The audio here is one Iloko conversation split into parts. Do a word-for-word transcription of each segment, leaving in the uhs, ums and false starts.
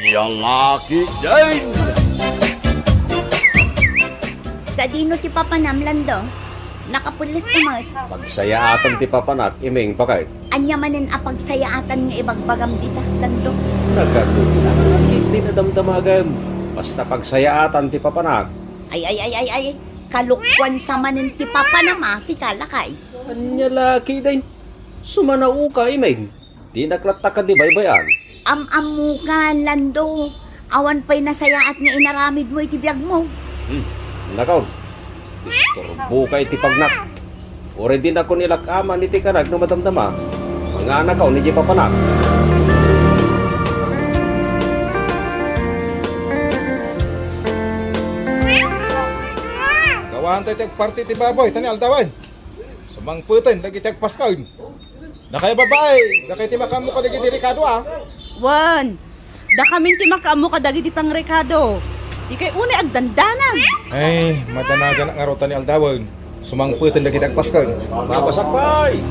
Lalaki din! Sadino ti papanam, Lando? Nakapulis ka met. Pagsayaatan ti papanak, iming, baket. Ania manen a pagsayaatan nga ibagbagam dita, Lando? Nagadu, ket di nadamdamagem. Basta pagsayaatan ti papanak. Ay, ay, ay, ay, ay. Kalukwan sa manen ti papanam a, sika, lakay. Ania la ketdin? Sumanaoka, iming. Dinak latta kadi baybay-an. Am-ammokan, Lando. Awan pay nasayaat nga inaramidmo iti biagmo. Hmm, nakaw. Isturboka iti pagnak. Uray dinakon ilak-aman iti kanag no madamdama. Manganakaw ni di papanak. Gawan tayo ti agparti ti baboy, ta ni aldawan. Sumangpeten dagiti agpasken. Dakay babai, dakay ti makaammo kadagiti rekado, a? Wen, dakamin ti makaammo kadagiti pangrekado. Dikay unay agdandanag. Ay, madanagan ngarud ta ni aldawen. Sumangpeten dagiti agpasken. Mabasak pay!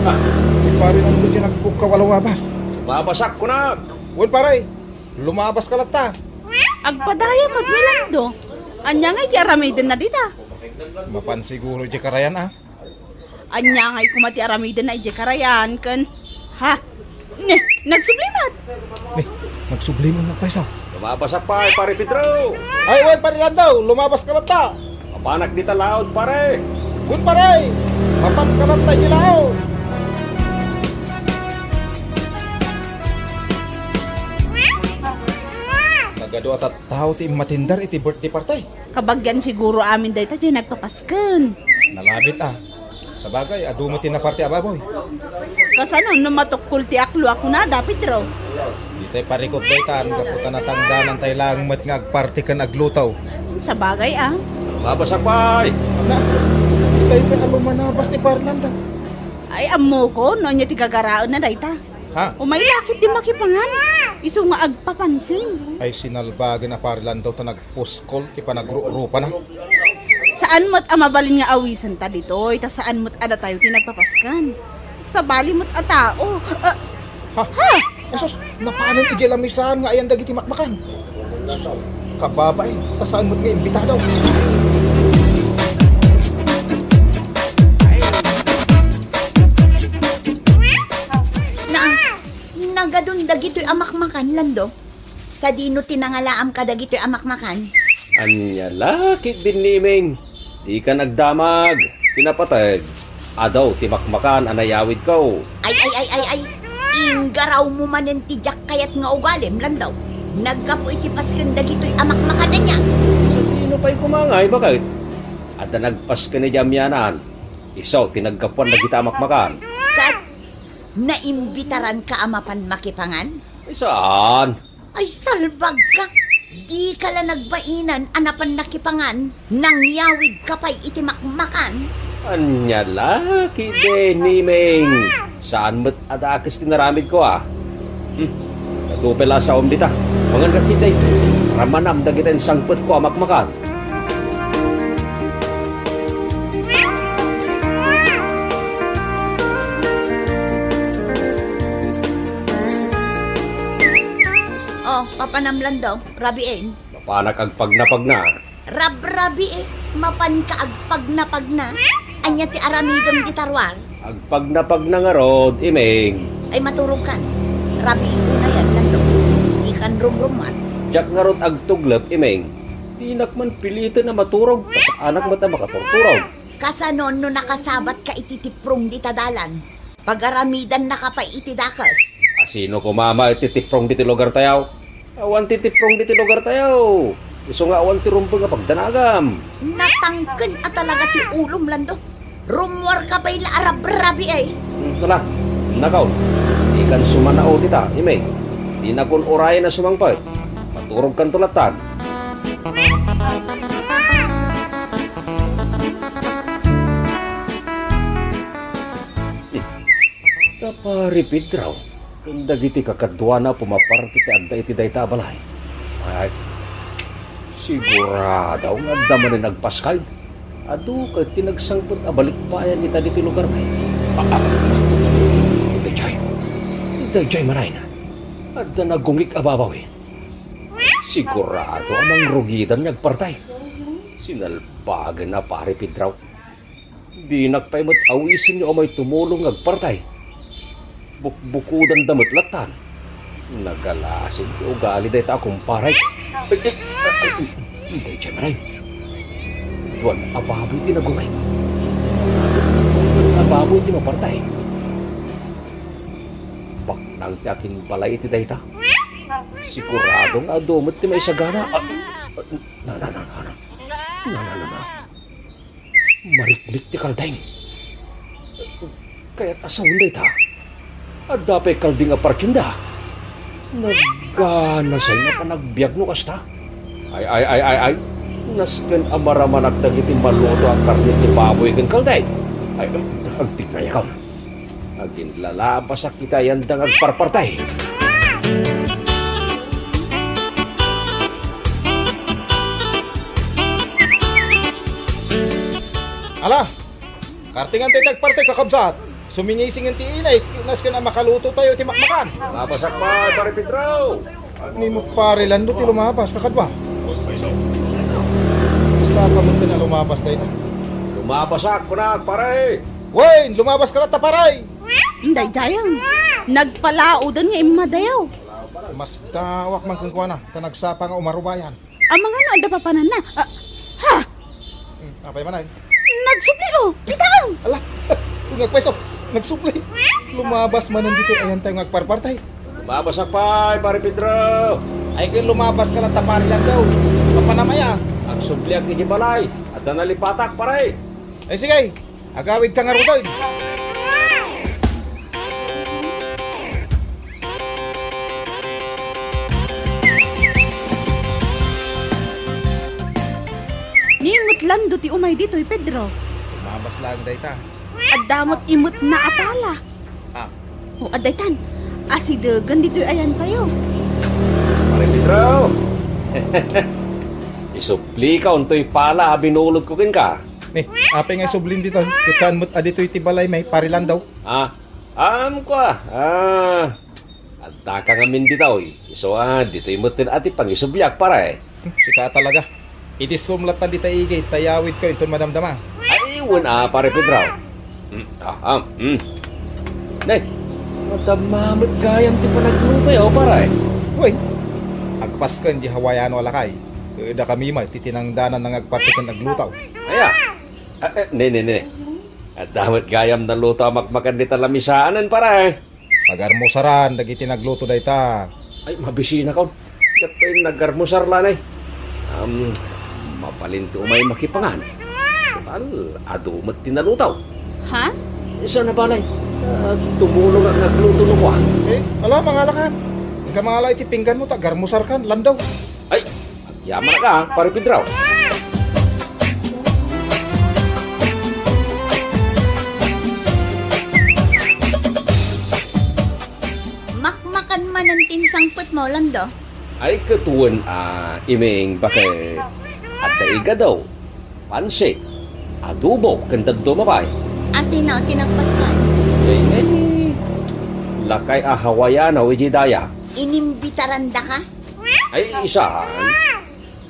Ah, ti pare nandun yung nagpukkaw a lumabas. Mabasak kunak! Wen, pare, lumabas ka latta. Agpadaya met ni Lando. Ania nga iti aramidenna dita? Mapan siguro iti karayan, a? Ania ngay koma ti aramidenna idiay karayan ken, ha? Ne, nagsubli met. Ne, nagsubli met nga payso. Lumabas a pay, Pare Pedro! Ay, wen, Pare Lando, lumabas ka latta. Mapanak dita laod, pare. Wen, pare, mapan ka latta iti laod. Nagadu a tattao ti immatindar iti birthday party. Kabagian siguro amin dayta diay nagpapasken. Nalabit a. Sabagay, adu met ti naparti a baboy. Kasano no matukkol ti aklo a kunada, Pedro? Ditay parikot daytan, gapu ta natangdanantay laeng met nga agparti ken agluto. Sabagay, a. Lumabas a pay! Na, itay pay a lumanabas ti parlanda. Ay, ammoko no ania ti gagaraenna dayta. Ha? Umay la ketdi makipangan. Isu nga agpapansin. Ay, sinalbagen a parlanda ta nag- puskol ti panagrukrupana. Saan met a mabalin nga awisenta ditoy, ta saan met a datayo ti nagpapasken. Sabali met a tao. Ah, ha? Ha? Jesus, napanen idiay lamisan nga ayan dagiti makmakan. Jesus, kababain, ta saan met nga imbitado. Na, nagadun dagitoy a makmakan, Lando? Sadino ti nangalaam kadagitoy a makmakan? Ania la ketdin ni Iming? Dika nagdamag. Ti napateg, adu ti makmakan a nayawidko. Ay, ay, ay, ay, ay. Inggarawmo manen ti diak kayat nga ugalim, Lando. Naggapu iti pasken dagitoy a makmakan ania? Sadino pay koma ngay, baket? Adda nagpasken idiay amianan. Isu ti naggapuan dagita a makmakan. Ket naimbitaranka a mapan makipangan? Ay, saan? Ay, salbagka! Dika la nagbainan a napan nakipangan, nangyawidka pay iti makmakan. Ania la ketdi ni Iming? Saan met a dakes ti naramidko, a? Hmm. Natupel a saom dita. Mangan ka ketdi. Ramanam dagita insangpetko a makmakan. Oh, papanam Lando, rabiin. Mapanak agpagnapagna. Rabrabii, eh. Mapanka agpagnapagna. Ania ti aramidem dita ruar? Agpagnapagna ngarud, Iming. Ay, maturogkan. Rabii unayan, Lando. Dikan rumrummuar. Diak ngarud agtuglep, Iming. Dinak man piliten a maturog, ta saanak met a makaturturog. Kasano no nakasabatka iti tiprong dita dalan? Pagaramidannaka pay iti dakes. Asino koma met ti tiprong diti lugartayo? Awan ti tiprong diti lugartayo. Isu nga awan ti rumbeng a pagdanagam. Natangken a talaga ti ulom, Lando. Rummuarka pay la a rabrabii, ay. Hmm, tala. Nakaw. Dikan sumanao dita, Iming. Dinakon urayen a sumangpet. Maturogkanto lattan. Hmm. Ta Pari Pedro, ken dagiti kakaduana pumaparti ti adda iti dayta a balay. Ay, sigurado nga adda manen agpaskay. Adu ket ti nagsangpet a balikbayan ita ditoy lugar, ay. Ah, ah. Daydiay. Daydiay, manay. Adda nagungig a babawi. Sigurado a mangrugidan nga agpartay. Sinalbagen a Pare Pedro. Dinak pay met awisenyo a may tumulong nga agpartay. Bukbukudanda met lattan. Nagalasin ti ugali dayta a kumpare. Ay, ay, ay, ay, daydiay manen. Duan a baboy ti nagumay. Duan a baboy ti mapartay. Baknang ti akinbalay iti dayta. Sigurado nga adu met ti maisagana. Ah, na, na, na, na, na. Na, na, na, na. Marikmik ti kalding. Kayat a sawen dayta. Adda pay kalding a partienda. Nagganasay nga panagbiag no kasta. Ay, ay, ay, ay, ay. Nasken a maramanak dagiti maluto a karne ti baboy ken kalding. Ay, agtignayakon. Aginlalabasak iti ayanda nga agparpartay. Ala! Kartingan tayo ti agpartay, kakabsat. Sumingisingen ti init, nasken a makaluto tayo ti makmakan. Labasak pay, Pare Pedro! Ni mo, Pare Lando, ti lumabas, kakadwa. Basta pa mo na lumabas tayo. Lumabasak, kunak, pare! Wen, lumabas ka latta, pare! Daydiay, nagpalaoden nga immadayo. Mas dawak man kenkuana, ta nagsapa nga umarubayan. Amangan no adda papananna. Ah, ha? Hmm, apay man ay? Nagsubli, oh. Kitaem. Ala, ungag pay so. Nagsubli. Lumabas manen ditoy ayantayo nga agparpartay. Lumabasak pay, Pare Pedro. Ay, ken lumabas ka latta, Pare Lando. Mapanam aya. Agsubliak iti balay. Adda nalipatak, pare. Ay, sige. Agawidka ngaruden. Ni met Lando ti umay ditoy, Pedro. Lumabas laeng dayta. Adda met imetna a pala. Ah. O, adda itan. Asidegen ditoy ayantayo. Pare Pedro. Isublikaon toy pala a binulodko kenka. Ni, apay nga isublin ditoy? Ket saan met a ditoy ti balay may, Pare Lando? Ah, am, kua. Ah, adda ka ngamin ditoy. Isu a, ditoy metten a ti pangisubliak, pare. Hmm, sika talaga. Iti sumlatan dita igid, ta yawidka inton madamdama. Ay, wen a, Pare Pedro. Hmm, ah, ah, hmm. Ne, madama met gayam ti panagluto, pare. Wen, agpasken di Hawaiano a lakay. Ket dakami met ti tinangdanan nga agparti ken agluto. Aya? Ah, eh, ne, ne, ne. Adda met gayam naluto a makmakan dita lamisaan, pare. Pagarmusaran dagiti nagluto dayta. Ay, mabisinakon. Diak pay nagarmusar la, ne. Am, mabalin ti umay makipangan. Total, adu met ti naluto. Ha? Saan a balay? Ah, tumulongak nga agluto no kua. Eh, ala, mangalakan. Inka mangala iti pingganmo ta agarmusarkan, Lando. Ay, agyamanak a, Pare Pedro. Makmakan manen ti insangpetmo, Lando? Ay, ket wen a, Iming, baket adda igado, pansit, adobo, ken dadduma pay. Asino ti nagpaskan? Ay, ay, lakay a Hawaiano idiay daya. Inimbitarandaka? Ay, saan.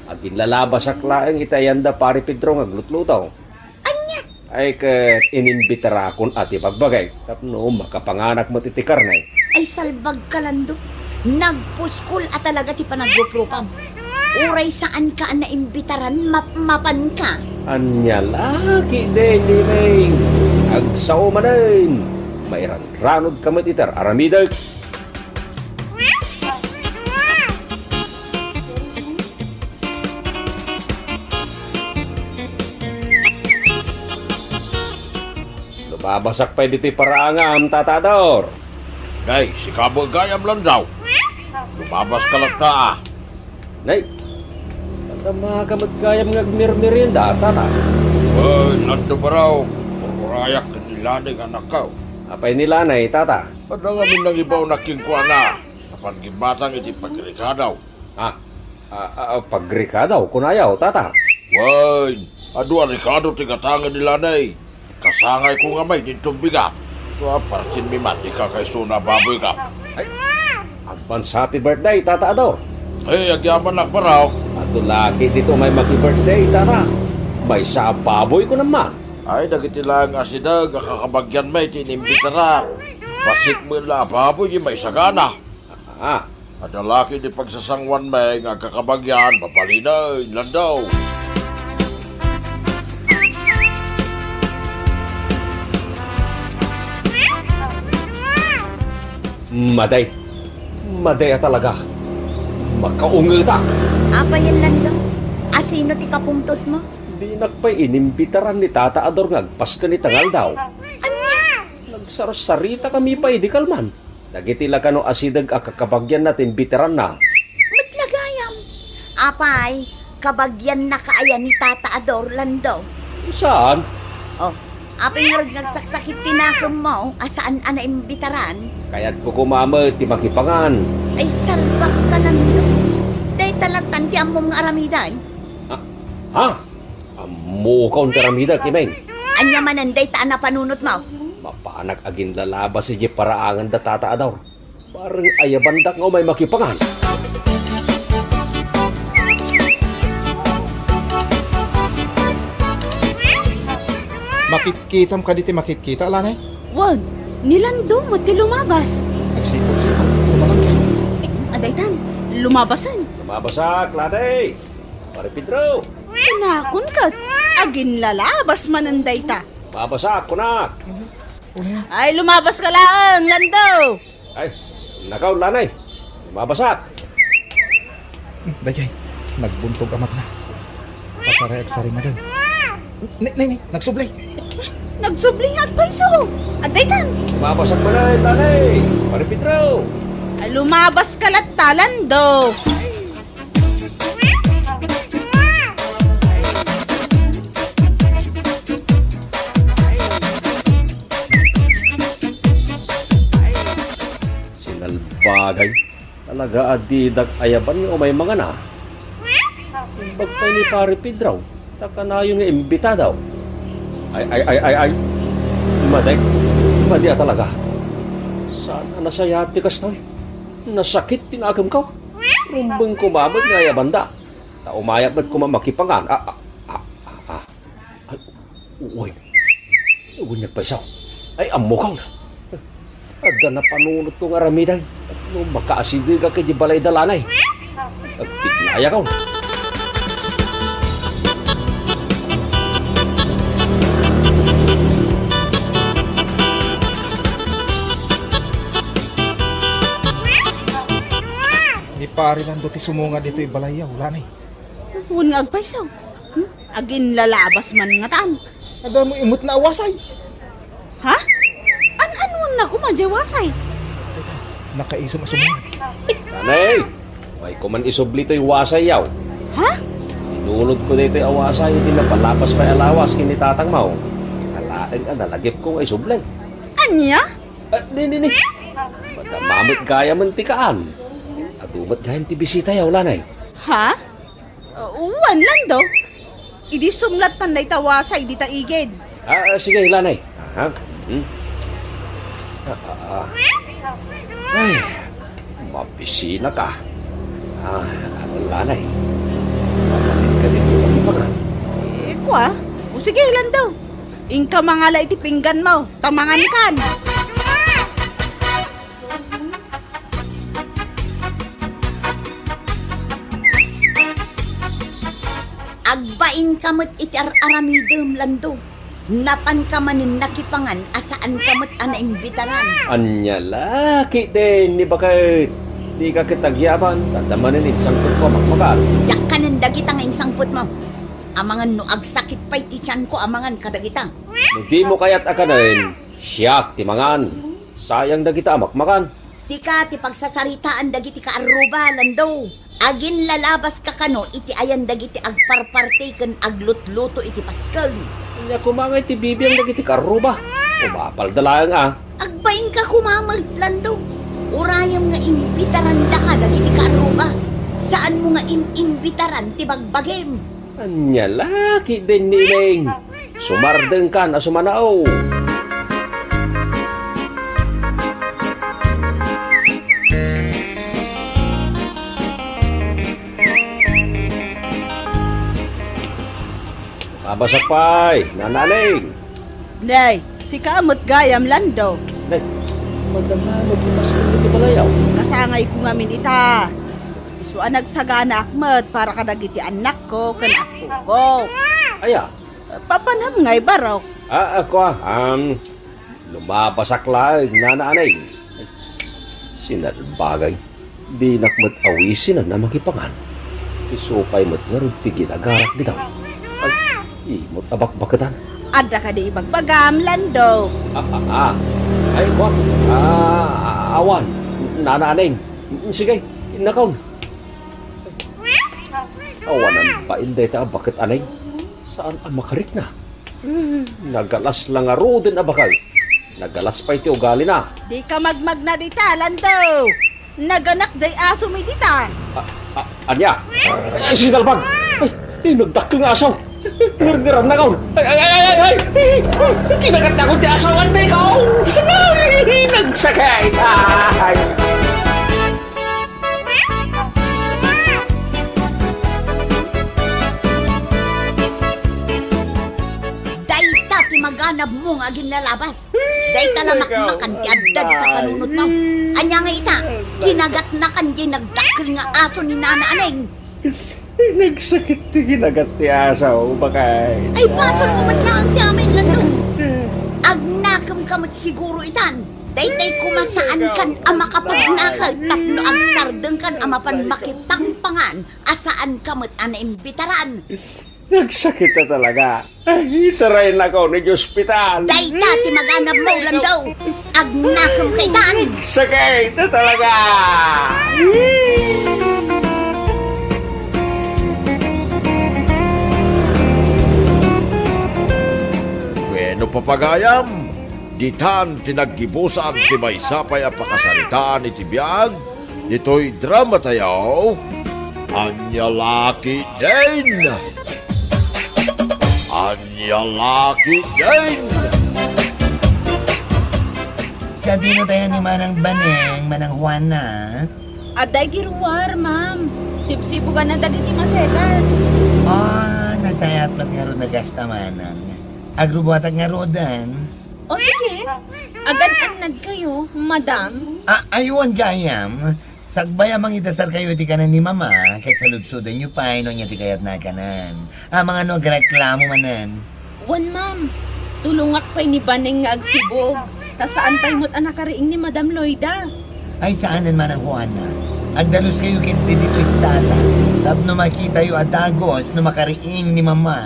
Aginlalabasak laeng iti ayanda Pare Pedro nga aglutluto. Ania? Ay, ket inimbitarakon a ti bagbagek tapno makapanganak met iti karne. Ay, salbagka, Lando. Nagpuskol a talaga ti panagrupropam. Uray saanka a naimbitaran, mapmapanka. Ania la ketdin, Iming? Agsao manen. Mairanranodka met iti ar-aramidek. Lumabasak pay ditoy paraangam, Tata Ador. Nay, sika met gayam, Lando. Lumabaska latta, a. Nay, adda met gayam nga agmermerienda, Tata. Ay, Lando, baro. Urayak ken ni Lanay nga anakko. Apay ni Lanay, Tata? Adda ngamin nangibaonnak kenkuana. Apan gimmatang iti pagrekado. Ah, ah, ah, pagrekado, kunayo, Tata? Wen, adu a rekado ti gatangen ni Lanay. Kasangayko ngamin inton bigat. Tua, partinmi met ti kakaisuna a baboyko. Ay, advance happy birthday, Tata Ador. Ay, agyamanak, Barok. Adu la ketdi ti umay maki-birthday, tata. Maysa a baboy, kunam man. Ay, dagiti laeng asideg a kakabagianmi ti inimbitarak. Bassit met la a baboy ti maisagana. Ah. Adda la ketdi pagsasanguanmi nga agkakabagian, mabalinen, Lando. Madi. Madi a talaga. Makaungetak. Apay, Lando? Asino ti kapungtotmo? Dinak pay inimbitaran ni Tata Ador nga agpaskon ita nga aldaw. Ania? Nagsarsaritakami pay idi kalman. Dagiti la kano asideg a kakabagianna ti imbitaranna. Met la gayam. Apay, kabagiannaka aya ni Tata Ador, Lando? Saan? Oh, apay ngarud nga agsaksakit ti nakemmo a saan a naimbitaran? Kayatko koma met ti makipangan. Ay, salbakka, Lando. Dayta lattan ti ammom nga aramiden. Ah, ha? Ammokon ti aramidek, Imeng. Ania manen dayta a napanunotmo? Mapanak aginlalabas idiay paraangan da Tata Ador. Bareng ayabandak nga umay makipangan. Makitkitam kadi ti makitkita, Lanay? Wen, ni Lando met ti lumabas. Nagsipot-sipot. Tumatangkil. Eh, adaytan, lumabasen. Lumabasak, Lanay. Pare Pedro. Kunakon ket, aginlalabas manen dayta. Mabasak, kunak. Ay, lumabaska laeng, Lando. Ay, nakaw, Lanay. Mabasak. Hmm, dayjay, nagbuntog a magna. Pasaray agsarimaden. Ne, ne, ne, nagsubli. Nagsubli nga agpayso. Adaytan. Mabasak manen, Lanay. Pare Pedro. Ay, lumabaska latta, Lando. Sinalbagay. Talaga a didak ayaban nga umay mangana. Imbag pay ni Pare Pedro, ta kanayon nga imbitado. Ay, ay, ay, ay, ay. Madi. Madi a talaga. Saan a nasayaat ti kastoy? Nasakit ti nakemko. Rumbeng koma met nga ayabanda. Ta umayat met koma makipangan. Ah, ah, ah, ah, ah. Ay, uy. Uy, nagpayso. Ay, ammokon. Adda napanunotko nga aramiden. No makaasidegak idiay balay da Lanay. Agtignayakon. Ni Pare Lando ti sumunga ditoy balayyo, Lanay. Wen nga agpayso. Hmm? Aginlalabas man ngatan. Adda met a wasay. Ha? An-anuenna koma diay wasay? Nakaisem a sumunga. Lanay! Way koman isubli toy wasay, yaw. Ha? Inulodko daytoy a wasay, idi napalabas pay a lawas ken ni tatangmo. Ita laeng a nalagipko nga isubli. Ania? Ah, ni, ni, ni. Madama met gayamen ti kaan. Adu met gayam ti bisitayo, Lanay. Ha? Uh, wen, Lando. Idi sumlattan dayta wasay dita igid. Ah, ah, sige, Lanay. Aha. Mhm. Ah, ah, ah. Ay, mabisinak. Ah, Lanay. Mapalit ka ditoy pangan. Eh, kua? O sige, Lando. Inka mangala iti pingganmo, ta mangankan. Agbainka met iti ar-aramidem, Lando. Napanka manen nakipangan a saanka met a naimbitaran. Ania la ketdin ni baket? Dika ket agyaban, ta adda manen insangpetko a makmakan. Diak kanen dagita nga insangpetmo. Amangan no agsakit pay ti tianko a mangan kadagita. No dimo kayat a kanen, siak ti mangan. Sayang dagita a makmakan. Sika ti pagsasaritaan dagiti kaarruba, Lando. Aginlalabaska kano iti ayan dagiti agparparti ken aglutluto iti pasken. Ania koma ngay ti bibiang dagiti kaarruba? Umapalda laeng a. Agbainka koma met, Lando. Urayem nga imbitarandaka dagiti kaarruba. Saanmo nga im-imbitaran ti bagbagim. Ania la ketdin ni Imeng? Sumardengkan a sumanao. Basak pay, Nana Aning. Nay, sika met gayam, Lando. Nay, madama met ti pasilyo ti balayaw. Kasangayko ngamin ita. Isu a nagsaganaak met para kadagiti annakko ken appoko. Aya? Papanam nga ibarok. Ah, ako, ah, um, Lumabasak laeng, Nana Aning. Sinalbagay, dinak met awisinan a makipangan. Isu pay met ngarud ti ginagarak dita. Ay, imot a bakbaketan. Adda kadi ibagbagam, Lando? Ah, ah, ah. Ay, kuan. Ah, awan, Nana Aning. Sige, innakaon. Awanan bain dayta a baket, Aning. Saan a makarikna? Nagalas la ngaruden a bakay. Nagalas pay ti ugalina. Dika magmagna dita, Lando. Naganak day asomi dita. A, a, ania? Ay, sinalbag! Ay, ay, nagdakkel nga aso! Ngerngeran na kaon! Ay, ay, ay, ay, ay, ay! Ay, kinagat na ko ti aso, anday ko! Ay, nagsakit! Ay! Dayta ti maganabmo nga aginlalabas. Dayta la makmakan ti adda dita panunotmo. Ania nga ita, kinagatnakan diay nagdakkel nga aso ni Nana Aning. Nagsakit ti kinagat ti aso, bakay. Ay, basolmo met laeng ti amin, Lando. Agnakemka met siguro itan. Daytoy koma saankan a makapagnakag tapno agsardengkan a mapan makipangpangan a saanka met a naimbitaran. Nagsakit a talaga. Ay, itaraynakaon iti ospital. Dayta ti maganabmo, Lando. Agnakemka itan. Nagsakit a talaga. Wenno, papagayam, ditan ti naggibusan ti maysa pay a pakasaritaan iti biag ditoy dramatayo. Ania la ketdin? Ania la ketdin? Sadino tayo ni Manang Baneng, Manang Juana? Adda iti ruar, ma'am. Sibsibuganna dagiti masetas. Ah, nasayaat met ngarud a gasta, Manang. Agrubuatak ngaruden. O, sige. Agan-annadkayo, madam. A-, aywan gayam. Sakbay a mangidasarkayo iti kanen ni Mama, ket saludsodenyo pay no ania ti kayatna a kanen. Amangan no agreklamo manen. Wen, ma'am. Tulongak pay ni Baneng nga agsibog. Ta saan pay met a nakariing ni Madam Loida. Ay, saanen, Manang Juana. Agdaluskayo ketdi ditoy sala tapno makitayo a dagus no makariing ni Mama.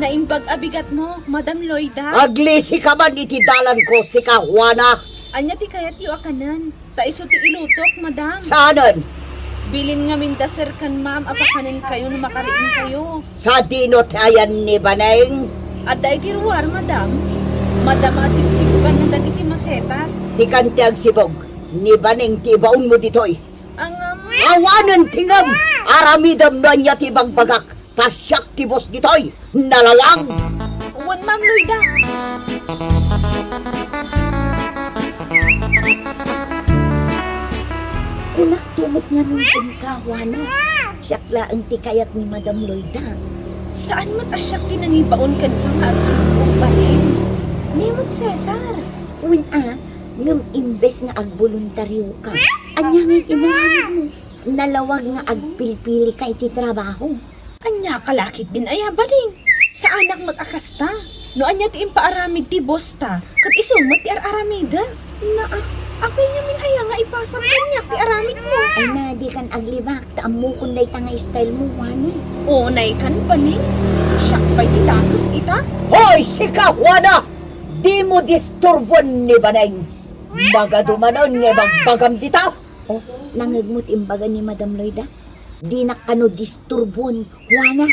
Naimbag a bigatmo, Madam Loida. Aglisika man iti dalanko, sika, Juana. Ania ti kayatyo a kanen? Ta isu ti ilutok, madam. Saanen? Bilin ngamin da serkan, ma'am, a pakanenkayo no makariingkayo. Sadino ti ayan ni Baneng? Adda iti ruar, madam. Madama a sibsibuganna dagiti masetas. Sikan ti agsibog. Ni Baneng ti ibaonmo ditoy. Angam. Awanen ti ngem. Aramidem no ania ti ibagbagak. Ta siak ti boss ditoy, nalawag! Wen, Ma'am Loida. Kunakto met ngarud kenka, Juana. Siak laeng ti kayat ni Madam Loida. Saan met a siak ti nangibaon kenka nga agsibug, Baneng. Ni met Cesar. Wen a, ngem imbes nga agboluntarioka, ania ngay inaramidmo? Nalawag nga agpilpilika iti trabaho. Ania ka la ketdin aya, Baneng? Saanak met a kasta. No ania ti impaaramid ti boss ta, ket isu met ti ar-aramidek. Naa, apay ngamin aya nga ipasam kaniak ti aramidmo? Ay na, dikan aglibak, ta ammokon dayta nga style mo, Juana. Unaykan, Baneng. Siak pay ti dakes ita. Hoy, sika, Juana! Dimo disturbuen ni Baneng. Magadu manen nga ibagbagam dita. Oh, nangngegmo ti imbaga ni Madam Loida? Dinak kano disturbon, Juana.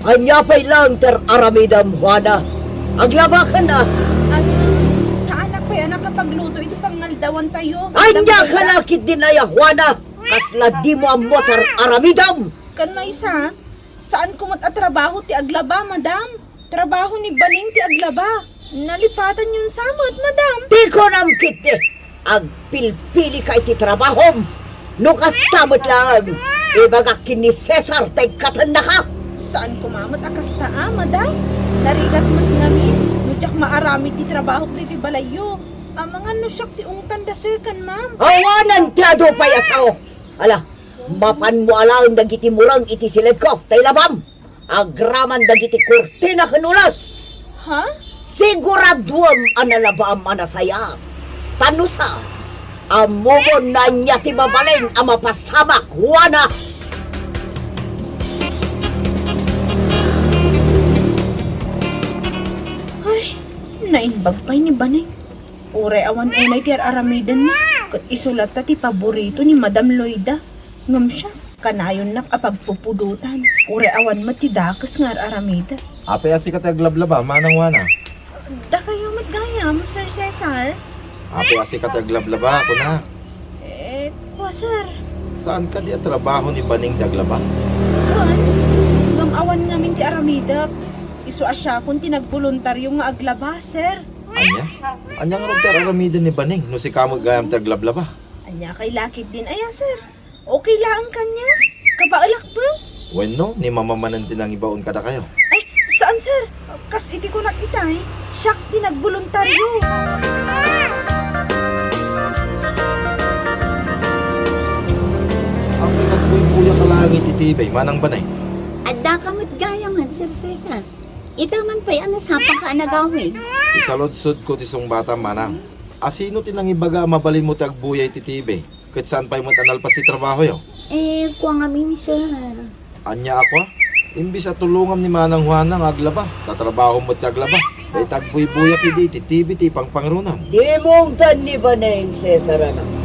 Ania pay laeng ti ar-aramidem, Juana? Aglabakan a! Ania, saanak pay a nakapagluto iti pangaldawantayo, Madam Loida? Ania ka la ketdin aya, Juana? Kasla dimo ammo ti ar-aramidem? Ken maysa, saanko met a trabaho ti aglaba, madam. Trabaho ni Baning ti aglaba. Nalipatanyon sa met, madam. Ti kunam ketdi, agpilpilika iti trabahom. No kasta met laeng, ibagak ken ni Cesar ta ikkatennaka. Saan koma met a kasta a, madam. Narigat met ngamin no diak maaramid ti trabahok ditoy balayyo. Amangan no siak ti ungtanda, sir, ken ma'am. Awanen ti adu pay a sao. Ala, mapanmo alaen dagiti mureng iti siledko, ta ilabam. Agraman dagiti kurtina ken ules. Ha? Siguraduem a nalabaam a nasayaat. Ta no saan, ammomon no ania ti mabalin a mapasamak, Juana. Ay, naimbag pay ni Baning. Uray awan unay ti ar-aramidenna, ket isu latta ti paborito ni Madam Loida. Ngem siak, kanayonnak a pagpupudotan. Uray awan met ti dakes nga ar-aramiden. Apay a sika ti aglablaba, Manang Juana? Dakayo met gayam, Sir Cesar. Apay a sika ti aglablaba, kuna. Eh, kua, sir. Saan kadi a trabaho ni Baning ti aglaba? Kuan, ngem awan ngamin ti aramidek. Isu a siakon ti nagboluntario nga aglaba, sir. Ania? Ania ngarud ti ar-aramiden ni Baning no sika met gayam ti aglablaba? Ania kay lakit din aya, sir? Okay laeng kaniak. Kabaelak pay. Wenno, ni Mama manen ti nangibaon kadakayo? Ay, saan, sir? Kas iti kunak itay, siak ti nagboluntario. Apay nagbuybuyaka laeng iti T V, Manang Baning? Addaka met gayam, Sir Cesar. Ita man pay a nasapaak a nagawid. Isaludsodko ti sungbatam, Manang. Asino ti nangibaga a mabalinmo ti agbuyay ti T V, ket saan pay met a nalpas ti trabahoyo? Eh, kua ngamin, sir. Ania a kua? Imbes a tulongam ni Manang Juana nga aglaba, tatrabahom met ti aglaba. Dayta agbuybuyak idi iti T V ti ipangpangrunam. Dimong tan ni Baneng Cesar, anakko.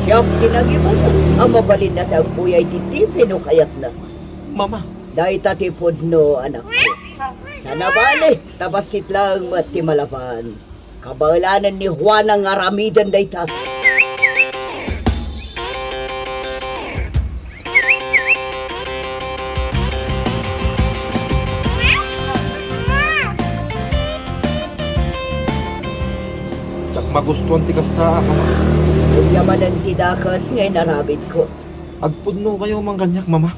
Siak ti nangibaga a mabalinna ti agbuyay ti T V no kayatna. Mama. Dayta ti pudno, anakko. Saan a bale, ta bassit laeng met ti malaban. Kabaelanen ni Juana nga aramiden dayta. Diak magustuan ti kasta, Mama. Ania manen ti dakes nga inaramidko? Agpudnokayo man kaniak, Mama.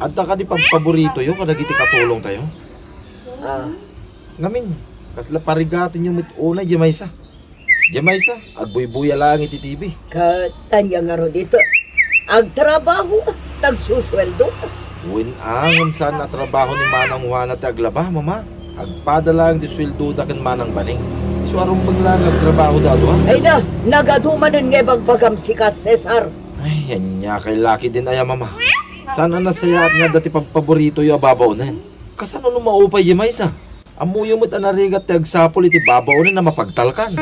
Adda kadi pabpaboritoyo kadagiti katulongtayo? Ah. Ngamin, kasla parigatenyo met unay diay maysa. Diay maysa, agbuybuya laeng iti T V. Ket ania ngarud ita? Agtrabaho, tagsusueldo. Wen a, ngem saan a trabaho ni Manang Juana ti aglaba, Mama. Agpada laeng ti sueldoda ken Manang Baning. Isu a rumbeng laeng agtrabahoda a dua. Ay na, nagadu manen nga ibagbagam sika, Cesar. Ay, ania kay lakit din aya, Mama. Saan a nasayaat nga adda ti pabpaboritoyo a babaonen? Kasano no maupay diay maysa? Ammoyo met a narigat ti agsapul iti babaonen a mapagtalkan.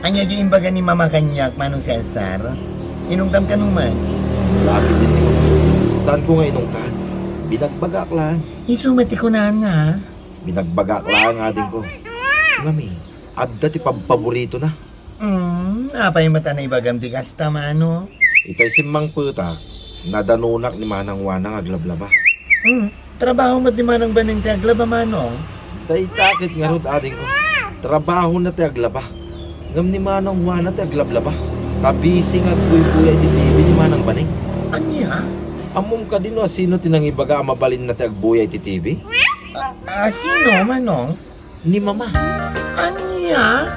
Ania diay imbaga ni Mama kaniak, Manong Cesar? Inungtam kano man? Lapid din ni Mama. Saanko nga inungtan? Binagbagaak laeng. Isu met ti kunana. Binagbagaak laeng, adingko. Ngamin, adda ti pabpaboritona. Hmm, apay met a naibagam ti kasta, Manong? Itay simmangpetak, nadanonak ni Manang Juana nga aglablaba. Hmm, trabaho met ni Manang Baning ti aglaba, Manong? Dayta ket ngarud, adingko. Trabahona ti aglaba. Ngem ni Manang Juana ti aglablaba. Ta busy nga agbuybuya iti T V ni Manang Baning. Ania? Ammom kadi no asino ti nangibaga a mabalinna ti agbuya iti T V? A, asino, Manong? Ni Mama. Ania?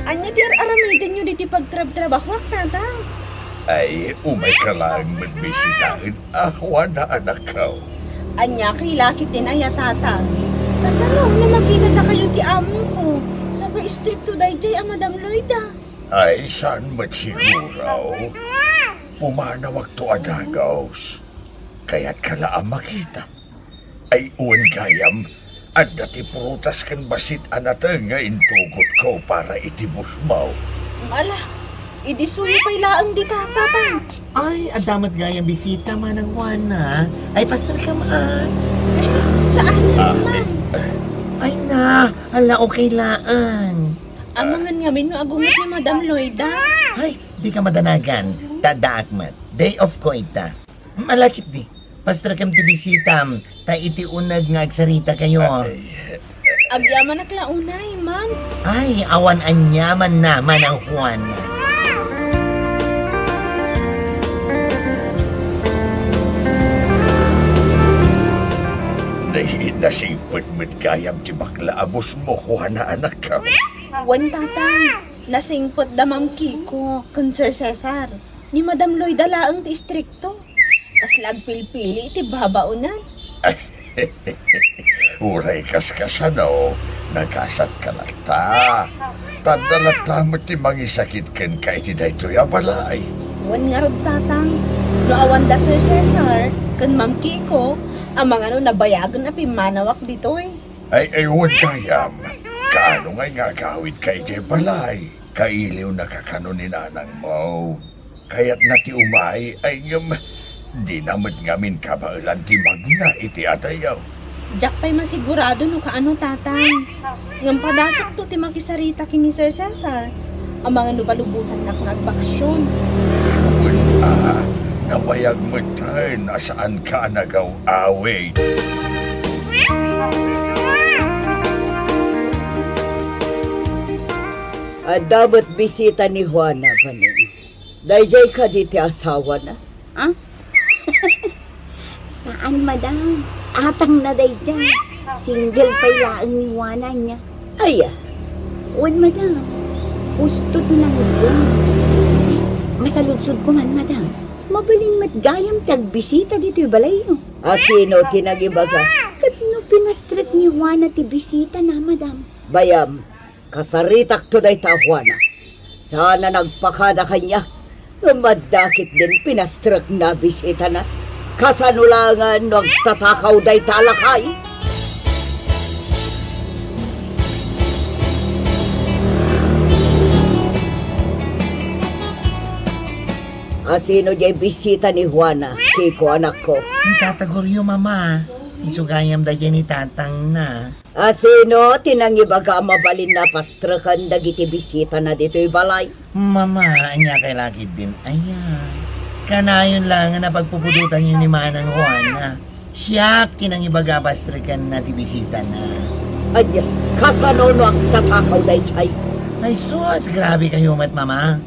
Ania ti ar-aramidenyo ditoy pagtrabtrabahoak, Tata? Ay, umayka laeng met bisitaen a Juana, anakko. Ania kay lakit din aya, Tata? Kasano no makitatakayo ti amongko? Sapay istrikto daydiay a Madam Loida. Ay, saan met siguro. Pumanawakto a dagus. Kayatka la a makita? Ay, wen gayam, adda ti prutas ken bassit a nateng nga intugotko para iti busmaw. Ala, idi suyo pay laeng dita, Tata. Ay, adda met gayam bisita, Manang Juana. Ay, pasarkam, a. Ay, saan na naman? Ay, na. Hala, okay laeng. Amangan ngamin no agunget ni Madam Loida. Ay, dika madanagan. Ta addaak met. Day off ko ita. Malakip di. Pastrekem ti bisitam, ta iti uneg nga agsaritakayo. Ay. Agyamanak la unay, ma'am. Ay, awan aniamanna, Manang Juan. Nay, nasingpet met gayam ti bakla a boss mo, Juana, anak. Wen, Tatang, nasingpet da Ma'am Kiko ken Sir Cesar. Ni Madam Loida laeng ti istrikto. Kasla agpilpili iti babaonan. Uray kaskasano, nagasatka latta. Ta adda latta met ti mangisakit kenka iti daytoy a balay. Wen ngarud, Tatang, no awan da Sir Cesar ken Ma'am Kiko, amangan no nabayagen a pimmanawak ditoy. Ay, ay, wen gayam. Kaano ngay nga agawidka iti balay? Kailiwnaka kano ni nanangmo. Kayatna ti umay, ay ngem, dina met ngamin kabaelan ti magna iti atayyo. Diak pay masigurado no kaano, Tatang. Ngem padasakto ti makisarita ken ni Sir Cesar. Amangan no palubosannak nga agbakasyon. Wen a, nabayag metten a saanka a nagaw-awid. Adda met bisita ni Juana, Baning. Daydiay kadi ti asawana? Ha? Saan, madam. Tatangna daydiay. Single pay laeng ni Juana ania. Aya? Wen, madam. Husto ti nangedko. Masaludsodko man, madam. Mabalin met gayam ti agbisita ditoy balayyo. A sino ti nangibaga? Ket no pinastrek ni Juana ti bisitana, madam? Bayam, kasaritakto dayta a Juana. Saan a nagpakada kaniak. Ngem adda ketdin pinastrekna a bisitana. Kasano laengen no agtatakaw dayta a lakay? A sino diay bisita ni Juana, Kiko, anakko? Ni Tata Goryo, Mama. Isu gayam daydiay ni tatangna. A sino ti nangibaga a mabalinna a pastreken dagiti bisitana ditoy balay? Mama, ania kay lakid din aya? Kanayon laengen a pagpupudotanyo ni Manang Juana. Siak ti nangibaga a pastrekenna ti bisitana. Ania, kasano no agtatakaw daydiay? Ay sus, grabe kayo met, Mama.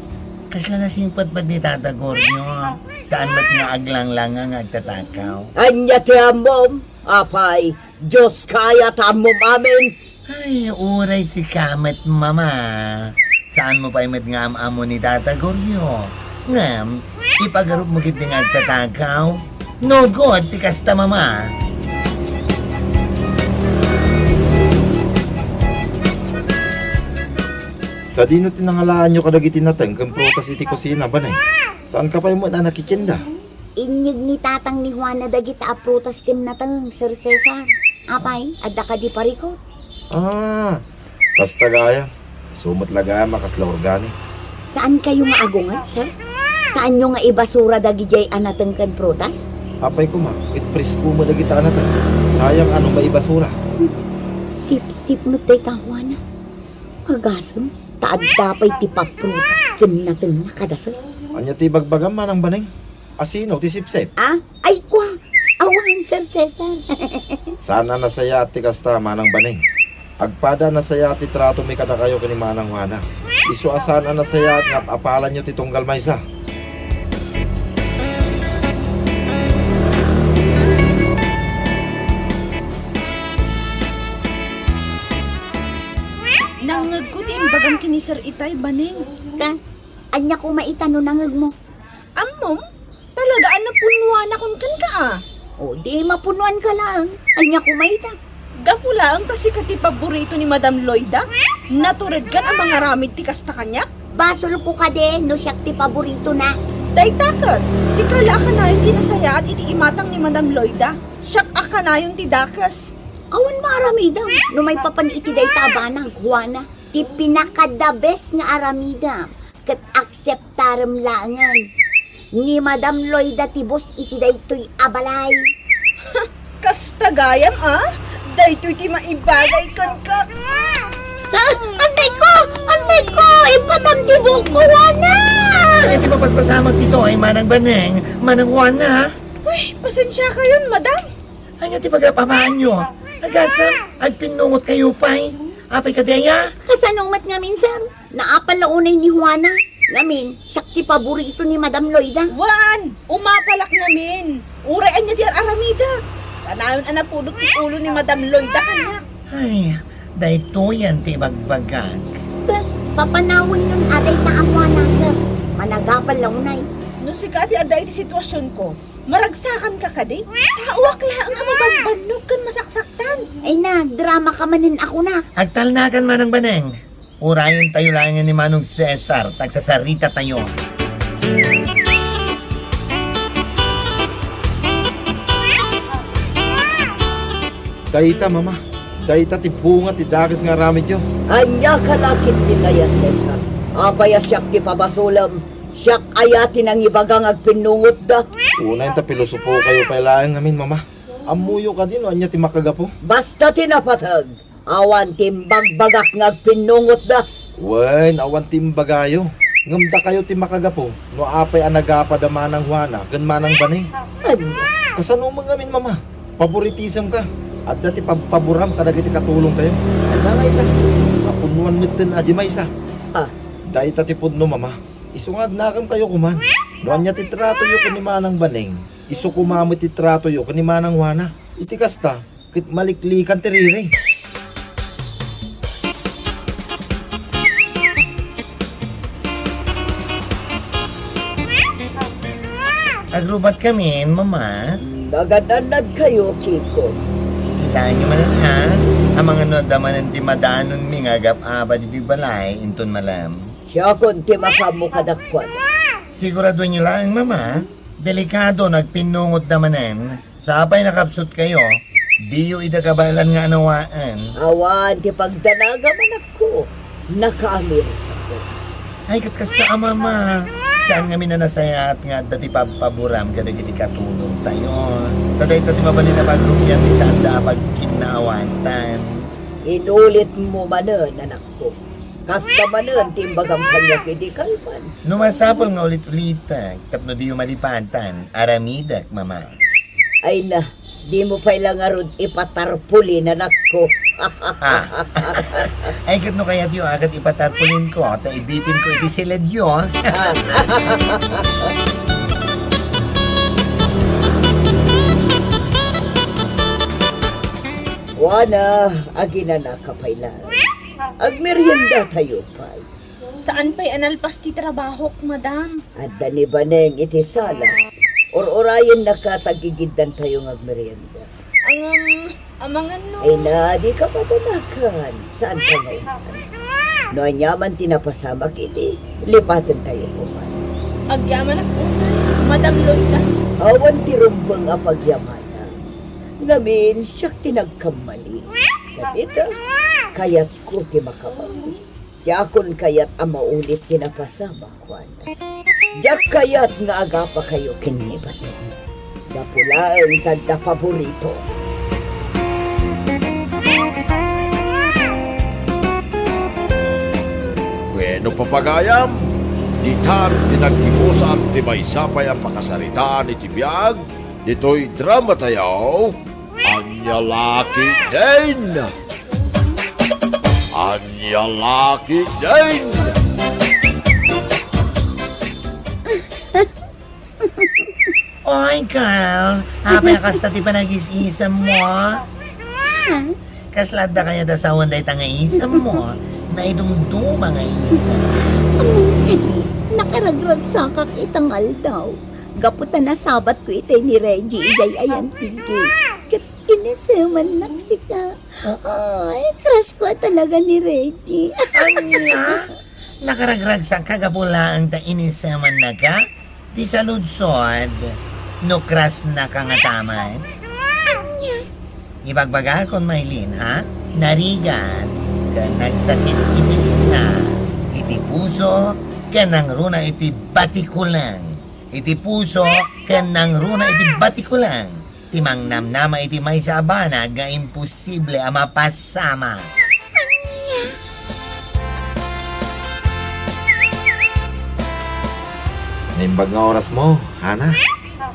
Kasla nasingpetpet ni Tata Goryo. Saan met nga aglanglanga nga agtatakaw? Ania ti ammom? Apay, Dioska aya ta ammom amin? Ay, uray sika met, Mama. Saanmo pay met nga am-ammo ni Tata Goryo. Ngem, ipagarupmo ketdi nga agtatakaw. No good ti kasta, Mama. Sadino ti nangalaanyo kadagiti nateng ken prutas iti kusina, Baning? Saanka pay met a nakikinda? Inyeg ni tatang ni Juana dagita a prutas ken nateng, Sir Cesar. Apay, adda kadi parikut? Ah, kasta gayam. Isu met la gayam a kasla organic. Saankayo nga agunget, sir? Saanyo nga ibasura dagidiay a nateng ken prutas? Apay koma, ket presko met dagita a nateng. Sayang a no maibasura. Sipsip met dayta, Juana. Agasem, ta adda pay ti paprutas ken natengna kadasel. Ania ti ibagbagam, Manang Baning? A sino ti sipsip? Ah? Ay, kua! Awan, Sir Cesar. Saan a nasayaat ti kasta, Manang Baning. Agpada a nasayaat ti tratomi kadakayo ken ni Manang Juana. Isu a saan a nasayaat nga ap-apalanyo ti tunggal maysa. Nangngegko ti imbagam ken ni Sir Itay, Baning. Ka, ania koma ita no nangngegmo? Ammom, talaga a napunnuanakon kenka a. O, di mapunnuanka laeng. Ania koma ita? Gapu laeng ta sika ti paborito ni Madam Loida. Naturedkan a mangaramid ti kasta kaniak. Basolko kadi no siak ti paboritona. Dayta ket, sika la a kanayon ti nasayaat iti imatang ni Madam Loida. Siak a kanayon ti dakes. Awan maaramidem no maipapan iti dayta a banag, Juana. Ti pinaka-the best nga aramidem ket akseptarem laengen. Ni Madam Loida ti boss iti daytoy a balay. Kasta gayam a? Daytoy ti maibagay kenka. Ah, antay ko! Antay ko! Ipatam ti buok ko, Juana! Iti mapaspasamak ditoy, Manang Baneng, Manang Juana. Uy, pasensiakayon, madam. Ania ti pagapamaanyo? Agasem, agpinnungotkayo pay. Apay kadi aya? Kasano met ngamin, sir? Naapal la unay ni Juana. Ngamin, siak ti paborito ni Madam Loida. Wen, umapalak ngamin. Uray ania ti ar-aramidek. Kanayon a napudot ti ulo ni Madam Loida kaniak. Ay, daytoyen ti ibagbagak. Pe, papanawenyon a dayta a Juana, sir. Managapal la unay. No sika ti adda iti situasionko, maragsakanka kadi? Taoak laeng a mabambannog ken masaksaktan. Ay na, dramaka manen a kuna. Agtalnakan, Manang Baneng. Urayentayo laengen ni Manong Cesar, ta agsasarita tayo. Dayta, Mama. Dayta ti bunga ti dakes nga aramidyo. Ania ka la ketdi aya, Cesar? Apay a siak ti pabasolem? Siak aya ti nangibaga nga agpinnungotda? Unayen ta pilosopokayo pay laeng ngamin, Mama. Ammoyo kadi no ania ti makagapu? Basta ti napateg, awan ti imbagbagak nga agpinnungotda. Wen, awan ti imbagayo. Ngem dakayo ti makagapu no apay a nagapa da Manang Juana ken Manang Baneng. Ania? Kasano met ngamin, Mama? Favoritism ka. Adda ti pagpaboram kadagiti katulongtayo. Adda nga ita. Kapunnoan metten a di maysa. Ah. Dayta ti pudno, Mama. Isu nga agnakemkayo koma. No ania ti tratoyo ken ni Manang Baneng, isu koma met ti tratoyo ken ni Manang Juana. Iti kasta, ket maliklikan ti riri. Agrubatkami, Mama. Nagan-annadkayo, Kiko. Kitaenyo manen, ha? Amangan no adda manen ti madanonmi nga agap-abad iti balay inton malem. Siakon ti makaammo kadakuada. Siguradoenyo laeng, Mama. Delikado no agpinnungotda manen. Sapay nakapsutkayo, diyo ida kabaelan nga anawaen. Awan ti pagdanagam, anakko. Nakaamirisako. Ay, ket kasta a, Mama. Saan ngamin a nasayaat nga adda ti pagpaboram kadagiti katulongtayo? Ta dayta ti mabalin a pagrugian ti saanda a pagkinnaawatan. Inulitmo manen, anak. Kasta manen ti imbagam kaniak idi kalman. No masapul nga ulit-ulitek tapno diyo malipatan, aramidek, Mama. Ay na, dimo pay la ngarud ipatarpulin, anakko. Ah. Ay, ket no kayatyo a ket ipatarpulinko, ta ibitinko iti siledyo. Ah. Juana, aginanaka pay la. Agmeriendatayo pay. Saan pay a nalpas ti trabahok, madam. Adda ni Baneng iti salas. Ur-urayennaka ta agigiddantayo nga agmerienda. Ngem, amangan no. Ay na, dika padanakan. Saanka nga intan? No aniaman ti napasamak idi, lipatentayo koma. Agyamanak unay, Madam Loida. Awan ti rumbeng a pagyamanak. Ngamin, siak ti nagkammali. Ket ita, kayatko ti makabawi. Diakon kayat a maulit ti napasamak, Juana. Diak kayat nga agapakayo ken ni Baneng. Gapu laeng ta adda paborito. Wenno, papagayam, ditan ti naggibusan ti maysa pay a pakasaritaan iti biag ditoy dramatayo. Ania la ketdin? Ania la ketdin? Oy, girl, apay a kasta ti panagis-isemmo? Ha? Kasla adda kayat a sawen dayta nga isemmo? Naidumduma nga isem. Ammom kadi, nakaragragsakak ita nga aldaw. Gapu ta nasabatko itay ni Reggie idiay ayantig. Ket inisemannak sika. Ay, crush ko talaga ni Reggie. Ania? Nakaragragsakka gapu laeng ta inisemannaka? Ti saludsod, no crush naka ngatamen? Ania? Ibagbagakon, Maylin, ha? Narigat ken nagsakit iti bitna, iti puso, ken nangruna iti batikulang. Iti puso ken nangruna iti batikulang ti mangnamnama iti maysa a banag nga imposible a mapasamak. Ania? Naimbag nga orasmo, Hana.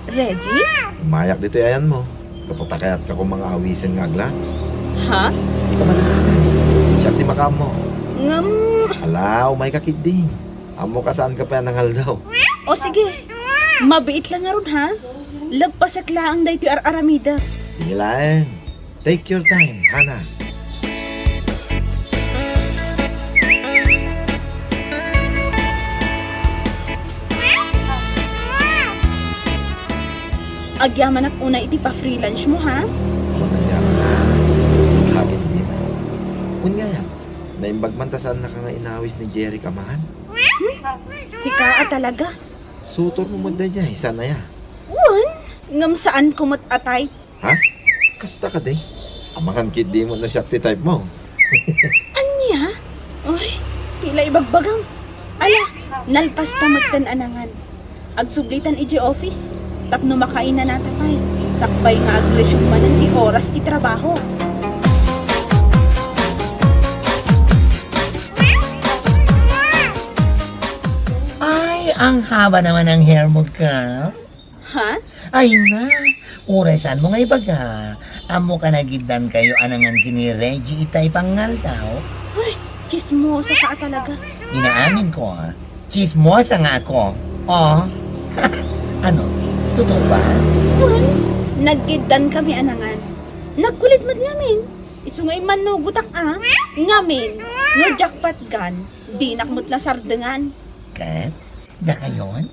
Reggie? Umayak ditoy ayanmo. Gapu ta kayatka koma nga awisen nga ag-lunch. Ha? Dika madandagan. Siak ti makaammo. Ngem Ala, umayka ketdi. Ammok a saanka pay a nangaldaw. O sige. Mabiit la ngarud, ha? Lappasek laeng daytoy ar-aramidek. Sige laeng. Take your time, Hana. Agyamanak unay iti pa-freelance mo, ha? Awan agyamanak. Sika ketdi. Wen aya, naimbag man ta saannaka nga inawis ni Jeric a mahal? Hmm? Sika a talaga. Sutormo met daydiay, saan aya? Wen, ngem saanko met a type. Ha? Kasta kadi? Amangan ketdi met no siak ti typemo. Ania? Uy, pay la ibagbagam. Ala, nalpasta metten a nangan. Agsublitan idiay office tapno makainanata pay. Sakbay nga agresume manen ti oras ti trabaho. Ay, ang haba naman ng hair mo, girl. Ha? Ay na, uray saanmo nga ibaga. Ammok a nagiddankayo a nangan ken ni Reggie itay pangaldaw? Ay, tsismosa ka a talaga. Inaaminko, tsismosa nga ako. O. Ano? Totoo ba? Wen, nagiddankami a nangan. Nagkulit met ngamin. Isu nga immannugotak a. Ngamin, no diak patgan, dinak met la sardengan. Ket? Dakayon?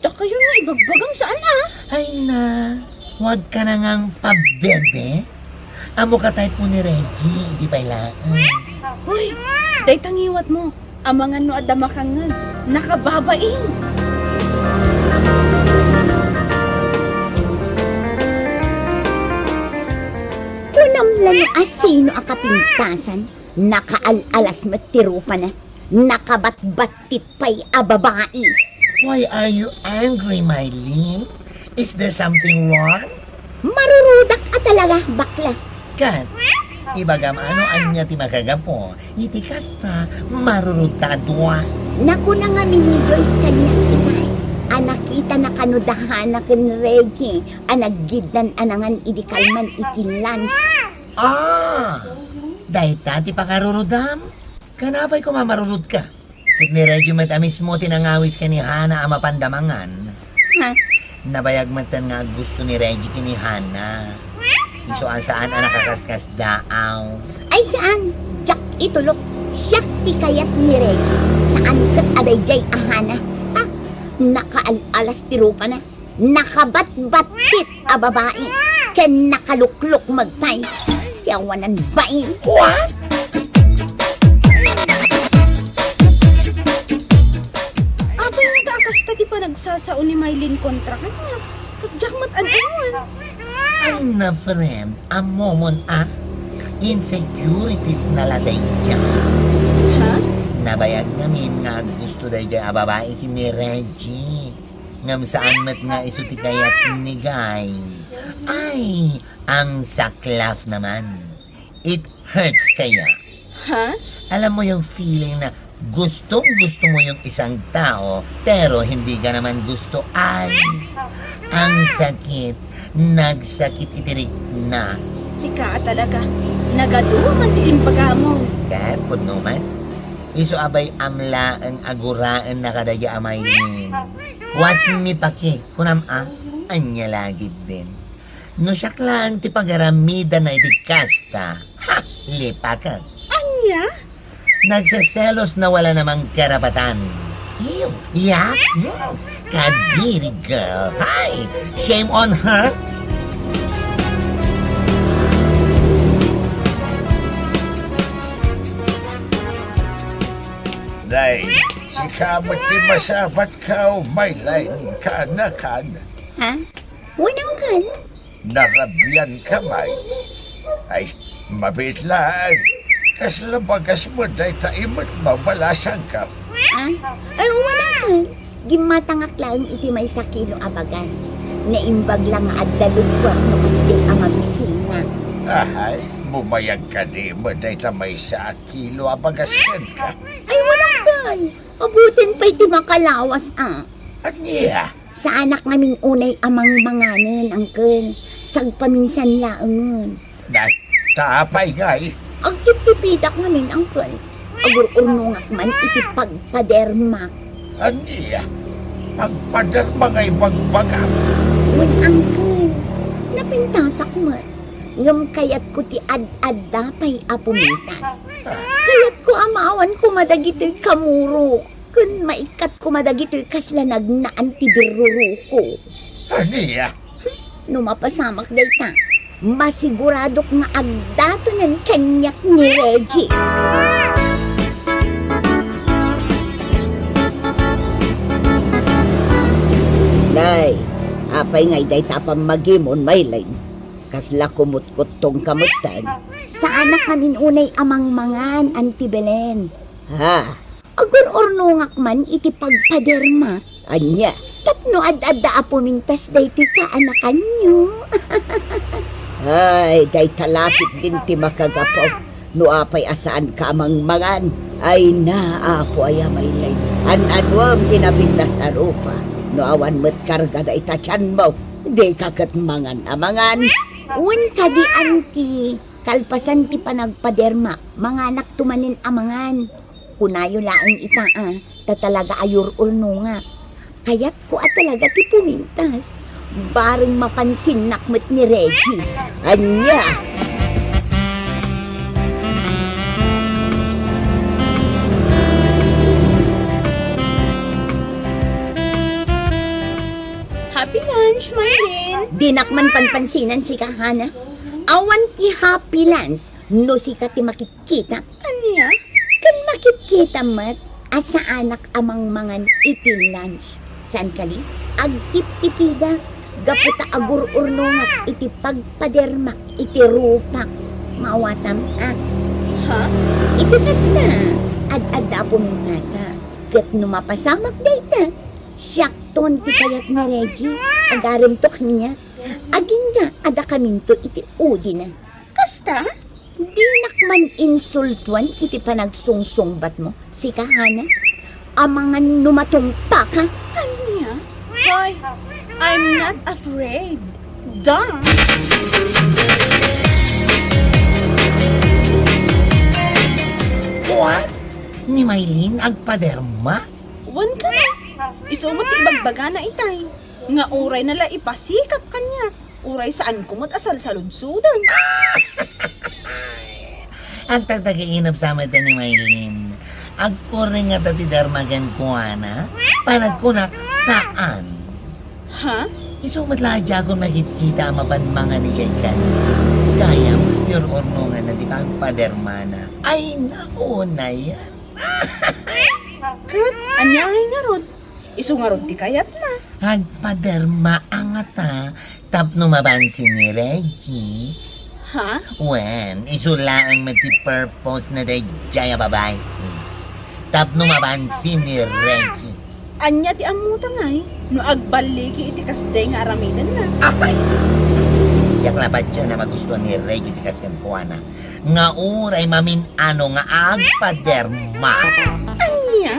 Dakayon nga ibagbagam saan a? Ay na, huwag ka na ngang pabebe. Ammo ka type mo ni Reggie, di pay laeng. Hoy, dayta ngiwatmo. Amangan no adda makangngeg, nakababain. Kunam la no asino a kapintasan, nakaal-alas met ti rupana, nakabatbattit pay a babai. Why are you angry, Mylene? Is there something wrong? Marurudak a talaga, bakla. Ket, ibagam a no ania ti makagapu iti kasta, marurudta a dua. Nakuna ngamin ni Joyce kaniak itay a nakitana kano da Hana ken Reggie a nagiddan a nangan idi kalman iti lunch. Ah! Dayta ti pakarurudam? Kanapay koma marurudka? Ket ni Reggie met a mismo ti nangawis ken ni Hana a mapanda mangan. Ha? Nabayag metten nga aggusto ni Reggie ken ni Hana. Isu a saan a nakaskasdaaw. Ay, saan. Diak itulok. Siak ti kayat ni Reggie. Saan ket a daydiay a Hana. Ha? Nakaal-alas ti rupana. Nakabatbattit a babai ken nakaluklok met pay. Ti awanan bain. What? Apay nga ta a kasta ti panagsasao ni Mylene kontra kaniak? Ket diak met ad-awan. Ay na, friend, ammomon a insecurities na la daydiay. Ha? Nabayag ngamin nga aggusto daydiay a babai ken ni Reggie. Ngem saan met nga isu ti kayat ni Guy. Ay, ang saklaf naman. It hurts kaya. Ha? Alam mo yung feeling na gustong-gusto mo yung isang tao, pero hindi ka naman gusto. Ay, ang sakit. Nagsakit iti rikna. Sika a talaga. Nagadu man ti imbagamo. Ket pudno man. Isu a bay-am laeng a guraenna kadaydiay a Mylene. Wasmi paki, kunam a, ania lagidin. No siak laeng ti pagaramidana iti kasta, ha, lipakek. Ania? Nagseselos na wala namang karapatan. Ew, yaks mo. Kadiri girl. Hi! Shame on her. Nay, sika met ti masabat kao, Mylene, kanakan. Ha? Unang kan? Narabian ka, May. Ay, mabiit laeng. Kasla bagas mo dayta imet mabalasan ka. Ah? Ay, wala man. Gimmatangak laeng iti maysa kilo a bagas. Naimbag la nga adda lugwak no kasdi a mabisina. Ahay, bumayag kadi met dayta maysa a kilo a bagas kenka. Ay, wala man. Abutin pay ti makalawas, ah. Ania? Saanak ngamin unay a mangmanganen, Uncle. Sagpaminsan laengen. Nay, ta apay ngay? Agtiptipidak ngamin, Uncle. Agur-urnongak man iti pagpadermak. Ania? Pagpaderma nga ibagbagam? Wen, Uncle. Napintasak met. Ngem kayatko ti ad-adda pay a pumintas. Ah. Kayatko a maawan koma dagitoy kamurok. Ken maikkat koma dagitoy kasla nagnaan ti birruruko. Ania? No mapasamak dayta, masiguradok nga agdatonen kaniak ni Reggie. Nay, apay ngay dayta a pammagimon, Maylin? Kasla kumutkuttongka metten? Saanak ngamin unay a mangmangan, Auntie Belen. Ha? Agur-urnongak man iti pagpadermak. Ania? Tapno ad-adda a pumintas daytoy kaanakanyo. Ay, dayta la ketdin ti makagapu. No apay a saanka a mangmangan, ay na, Apo, aya Maylin. An-anuem ti napintas a rupa. No awan met karga dayta tianmo, dika ket mangan a mangan. Wen kadi, Auntie, kalpasan ti panagpadermak, manganakto manen a mangan. Kunayo laeng ita a, ta talaga a gur-urnongak. Kayatko a talaga ti pumintas. Bareng mapansinnak met ni Reggie. Ania? Happy lunch, Maylin! Dinak man panpansinan sika, Hana. Awan ti happy lunch no sika ti makitkita. Ania? Ken makitkita met a saanak a mangmangan iti lunch. Saan kadi? Agtiptipidak gapu ta agur-urnongak iti pagpadermak iti rupak. Maawatam, a? Ha? Iti kasta, ad-adda a pumintasak. Ket no mapasamak dayta, siakton ti kayat ni Reggie. Agaremto kaniak. Agingga a dakaminto iti udina. Kasta? Dinak man insultuan iti panagsungsungbatmo, sika, Hana? Amangan no matumpaka. Ania? Hoy, I'm not afraid. Duh! What? Ni Maylin agpaderma? Wen kadi, isu met ti ibagbagana itay, nga urayna la ipasikat kaniak. Uray saanko met a salsaludsodan. Agtagtagiinep sa met ni Maylin. Agkurring ngata ti derma kenkuana? Panagkunak, saan. Ha? Isu met la a diakon makitkita a mapan mangan idiay kani. Gayam, ti ur-urnonganna ti pagpadermana. Ay, naku, nayan. Ket, ania ngay ngarud? Isu ngarud ti kayatna. Agpaderma a ngata tapno mapansin ni Reggie. Ha? Wen, isu laeng met ti purpose na daydiay a babai. Tapno mapansin ni Reggie. Ania ti ammota ngay no agballigi iti kasdiay nga aramidenna? Apay! Diak la padian a magustuan ni Reggie ti kas kenkuana. Nga uray mamin-ano nga agpaderma. Ania?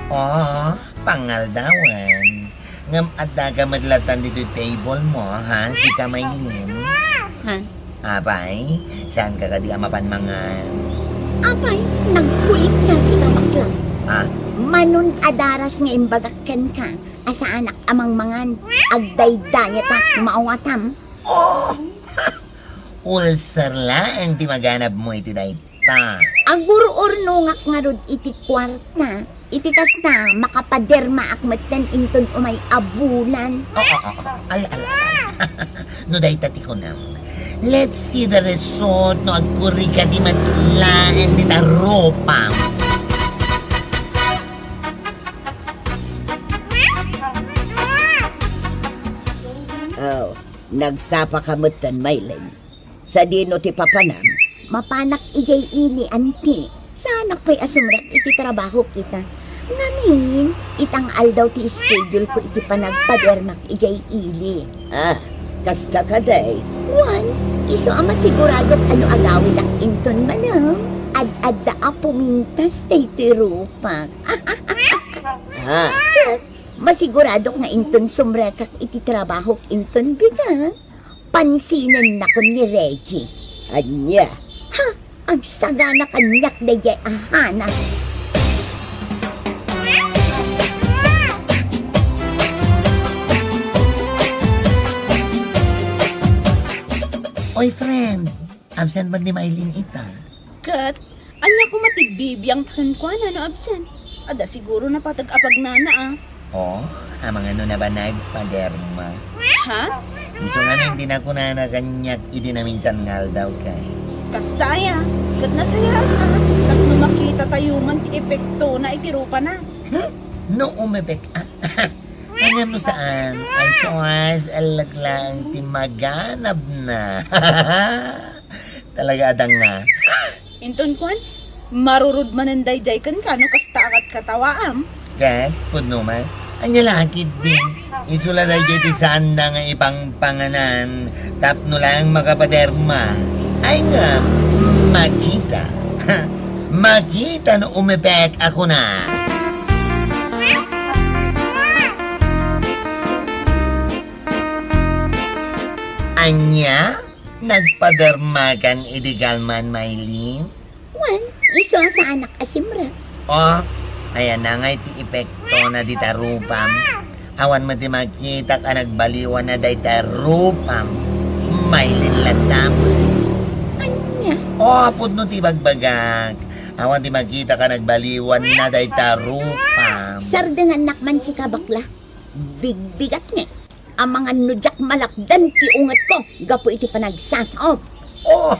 Oh, pangaldawan. Ngem addaka met latan ditoy table mo, ha? Sika, Maylin. Ha? Apay, saanka kadi a mapan mangan? Apay, nagkulit ka, sika, bakla. Ah? Manon a daras nga imbagak kenka, a saanak a mangmangan, agdaydayatak, maawatam. Oh! Ulcer laeng ti maganabmo iti dayta. Agur-urnongak ngarud iti kuarta. Iti kasta, makapadermaak metten inton umay a bulan. Oo, oo, oo. Ala, ala, ala. No dayta ti kunam, let's see the result no agkurri kadi met laeng dita rupa. Oh, nagsapaka metten, Maylin. Sadino ti papanam? Mapanak idiay ili, anti. Saanak pay a sumrek iti trabaho kita. Ngamin, ita nga aldaw ti schedule ko iti panagpadermak idiay ili. Ah, kasta kadi? Wen, isu a masiguradok a no agawidak inton manem, Ad-adda a pumintas daytoy rupak. Ah, masiguradok nga inton sumrekak iti trabahok inton bigat, pansinennakon ni Reggie. Ania? Ha? Agsagana kaniak daydiay a hana. Oy, friend, absent man ni Maylin ita? Ket, ania koma ti bibiangta kenkuana no absent? Adda siguro napateg a pagnana, a. O, amangan no nabanag, Paderma. Ha? Isu ngamin ti nakunana kaniak idi naminsan nga aldaw ket. Kasta aya, ket nasayaat a, tapno makitatayo man ti epektona iti rupana. Hmm? No umepek a. Ngem no saan, ay sus, allag laeng ti maganabna. Talaga adda nga. Inton kuan, marurod manen daydiay kenka no kasta a katkatawaam. Ket, pudno man, ania la ketdin, isu la daydiay ti saanda nga ipangpanganan tapno laeng makapaderma. Ay ngem, makita. Makita no umepek a kuna. Ania? Nagpadermakan idi kalman, Maylin? Wen, isu a saanak a simrek. O, ayan na nga iti epektona dita rupam. Awan met ti makitak a nagbaliwanna dayta rupam. Maylin latta. Ania? O, pudno ti bagbagak. Awan ti makitak a nagbaliwanna dayta rupam. Sardengannak man sika, bakla. Bigbigat nga. Amangan no diak malapdan ti ungetko gapu iti panagsasaom. Oh,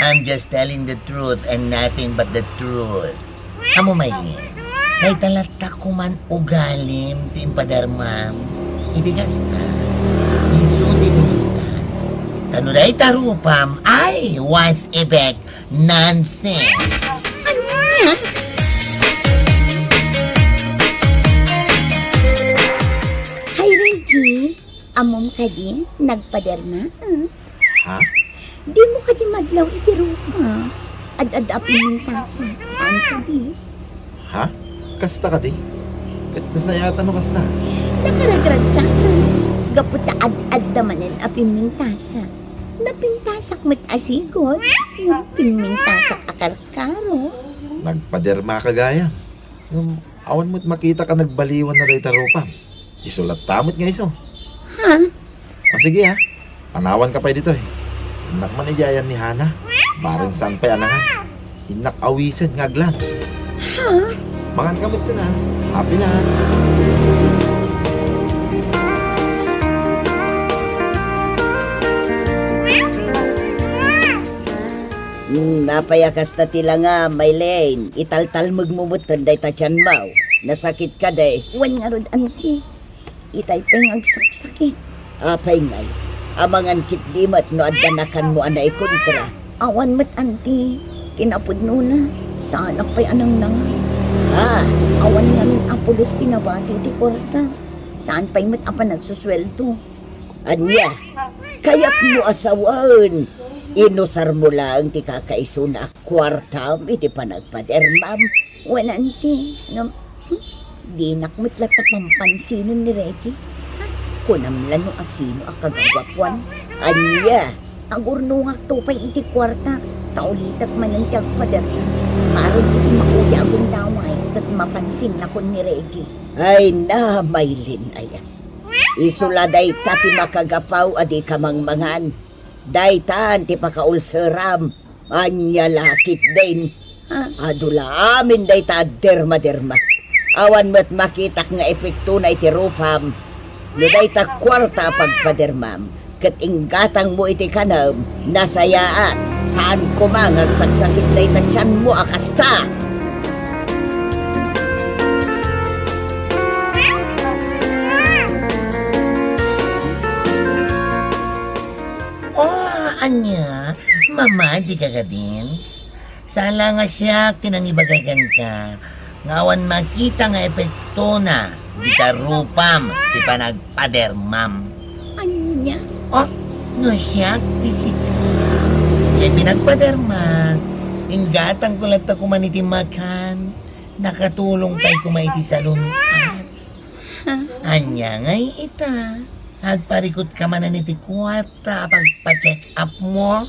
I'm just telling the truth and nothing but the truth. Amo, Maylin, dayta latta koman ugalim ti impadermam. Iti kasta, isu ti bulitas. Ta no dayta rupam, ay, was effect. Nonsense! Ania? Hi, Reggie. Ammom kadi, nagpaderma, ah. Ha? Dimo kadi madlaw iti rupa. Ad-adda a pimmintasa. Saan kadi? Ha? Kasta kadi? Ket nasayaatan no kasta? Nakaragragsakan. Gapu ta ad-adda manen a pimmintasa. Napintasak met a sigud, ngem pimmintasak a karkaro. Nagpaderma ka gayam. Ngem awan met makitak a nagbaliwanna dayta rupam. Isu latta met nga isu. Ha? A, sige, ha. Panawanka pay ditoy. Innak man idiay ayan ni Hana. Bareng saan pay a nangan. Innak awisen nga aglan. Ha? Mangan ka met ken, ha? Happy na. Hmm, apay a kasta ti langam, Maylin? Italtalmegmo metten dayta tianmo. Nasakit kadi? Wen ngarud, anti. Itay pay nga agsaksakit. Apay ngay, amangan ketdi met no adda nakanmo a naikontra? Awan met, anti. Kinapudnona, saanak pay a nangnangan. Ah, awan ngamin a pulos ti nabati iti kuarta. Saan pay met a panagsusueldo. Ania? Kayatmo a sawen? Inusarmo laeng ti kakaisuna a kuartam iti panagpadermam. Wen, anti, ngem, hmm, dinak met latta pampansinen ni Reggie. Ha? Kunam la no asino a kagagwapuan. Ania? Agurnongakto pay iti kuarta, ta ulitek manen ti agpaderma. Bareng iti maudi a gundaway ket mapansinnakon ni Reggie. Ay na, Maylin aya. Isu la dayta ti makagapu a dika mangmangan. Daytan ti pakaulseram. Ania la ketdin? Ha? Adu la amin dayta a dermaderma. Awan met makitak nga epektona iti rupam. No dayta kuarta a pagpadermam ket inggatangmo iti kanem, nasayaat. Saan koma nga agsaksakit dayta tianmo a kasta. Oh, ania? Mama, dika kadin? Saan la nga siak ti nangibaga kenka nga awan makita nga epektona dita rupam ti panagpadermam. Ania? Oh, no siak ti sika, ti pinagpadermak, Inggatangko latta koma iti makan. Nakatulong pay koma iti salun-at. Ania ngay ita? Agparikut ka manen iti kuarta a pagpa-check up mo?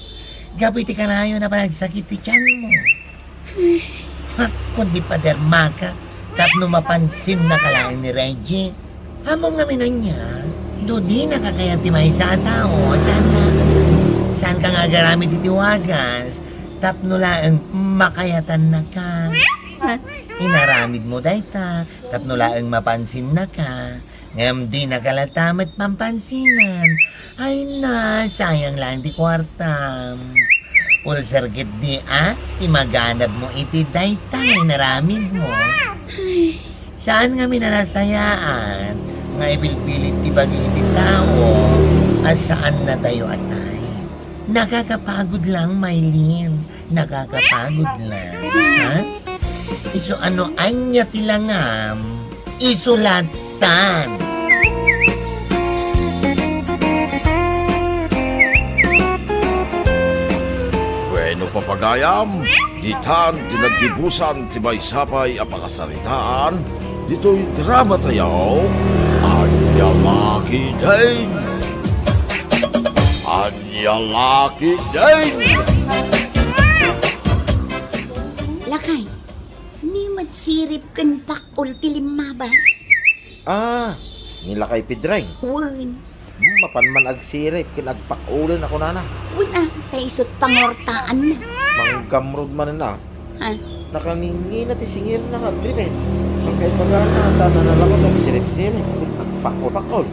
Gapu iti kanayon a panagsakit ti tianmo. Ha, kundi padermaka, tapno mapansinnaka laeng ni Reggie. Ammom ngamin ania, no dinaka kayat ti maysa a tao, saan nga, saanka nga agaramid iti wagas, tapno laeng makayatannaka. Inaramidmo dayta, tapno laeng mapansinnaka. Ngem dinaka latta met pampansinan. Ay na, sayang laeng ti kuartam. Pulser ketdi a, ti maganabmo iti dayta nga inaramidmo. Saan ngamin a nasayaat nga ipilpilit ti bagi iti tao a saannatayo a type. Nakakapagod lang, Mylene. Nakakapagod lang. Ha? Isu a no ania ti langam, isu lattan. Bueno, papagayam, ditan ti naggibusan ti maysa pay a pakasaritaan ditoy drama tayo, Ania Lucky Day! Ania Lucky Day! Lakay, ni met sirip ken pak-ol ti limmabas? Ah, ni Lakay Pedring. Wen. Hmm, mapan man agsirip ken agpak-olen a kunana. Wen a, ta isut' pangortaanna. Manggamrod manen a. Ha? Nakangingina ti singirna nga agripe. Saan ka ibagana a saan a nalako ti agsirip-sirip ken agpak-ol-pak-ol?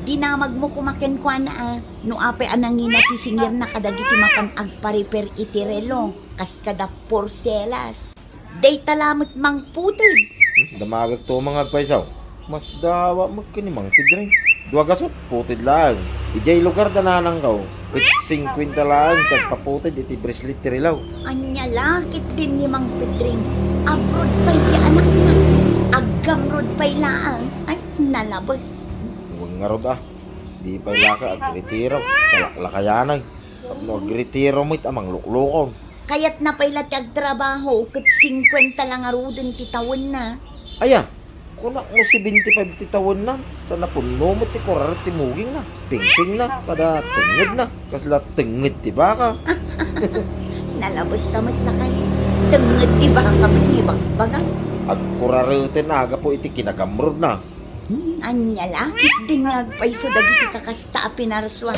Dinamagmo koma kenkuana a, no apay a nangina ti singirna kadagiti mapan agpariper iti relo, kas kada porselas. Dayta la met mangputed. Hmm, damagek to nga agpayso. Masdawa met ken ni Mang Pedring. Dua gasut, puted laeng. Idiay lugar da nanangko, ket singkuenta laeng ti agpaputed iti bracelet ti relo. Ania la ketdin ni Mang Pedring? Abroad pay ti anakna. Aggamrod pay laeng. Ay, nalabes. Wen ngarud a. Di pay la ka agretiro. Talaklakayanay. Tapno agretiro met a mangluklukon. Kayatna pay la ti agtrabaho ket singkuenta la ngaruden ti tawenna. Aya, kunak no seventy-five ti tawenna, ta napunno met ti kurar ti mugingna, pingpingna, kada tengngedna, kasla tengnged ti baka. Nalabes ka met lakay. Tengnged ti baka met nga ibagbaga. Agkurareten a gapu iti kinagamrodna. Hmm, ania la ketdin nga agpayso dagiti kakasta a pinarsua.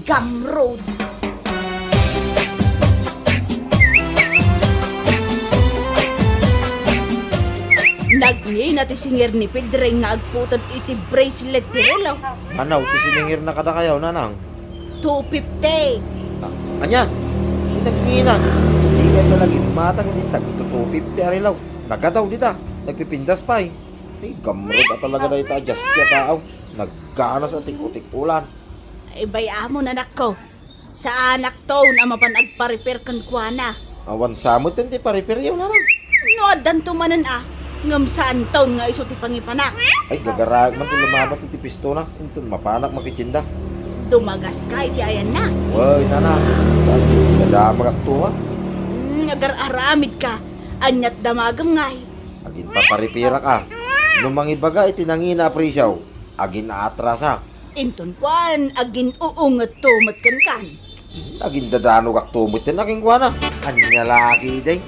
Gamrod. Nagngina ti singir ni Pedring nga agputed iti bracelet ti relo. Manaw ti siningirna kadakayo, nanang? Two fifty. Ah, ania? Nagngina. Di kay pala ginmatang iti sagto two fifty a relo. Nagadaw dita. Nagpipintas pay. Ay, gamrod a talaga dayta a Jasky a tao. Nagganas a tik-o-tik-olan. Ay, bay-amon, anakko. Saanakton a mapan agpariper kenkuana. Awan sa met ti pariperyo, nanang. No addanto manen a, ngem saanton nga isu ti pangipanak. Ay, gagaraek man ti lumabas iti pistona, inton mapanak makitienda. Dumagas ka iti ayanna. Way, nanang. Nadamagak to, a. Hmm, agar-aramid ka. Aniat damagem ngay? Aginpapariperak a. No mangibaga iti nangina a presyo, agin-aatrasak. Inton kuan, agin-uunget to met kenkan. Agindadanuak to met kenkuana. Ania la ketdi?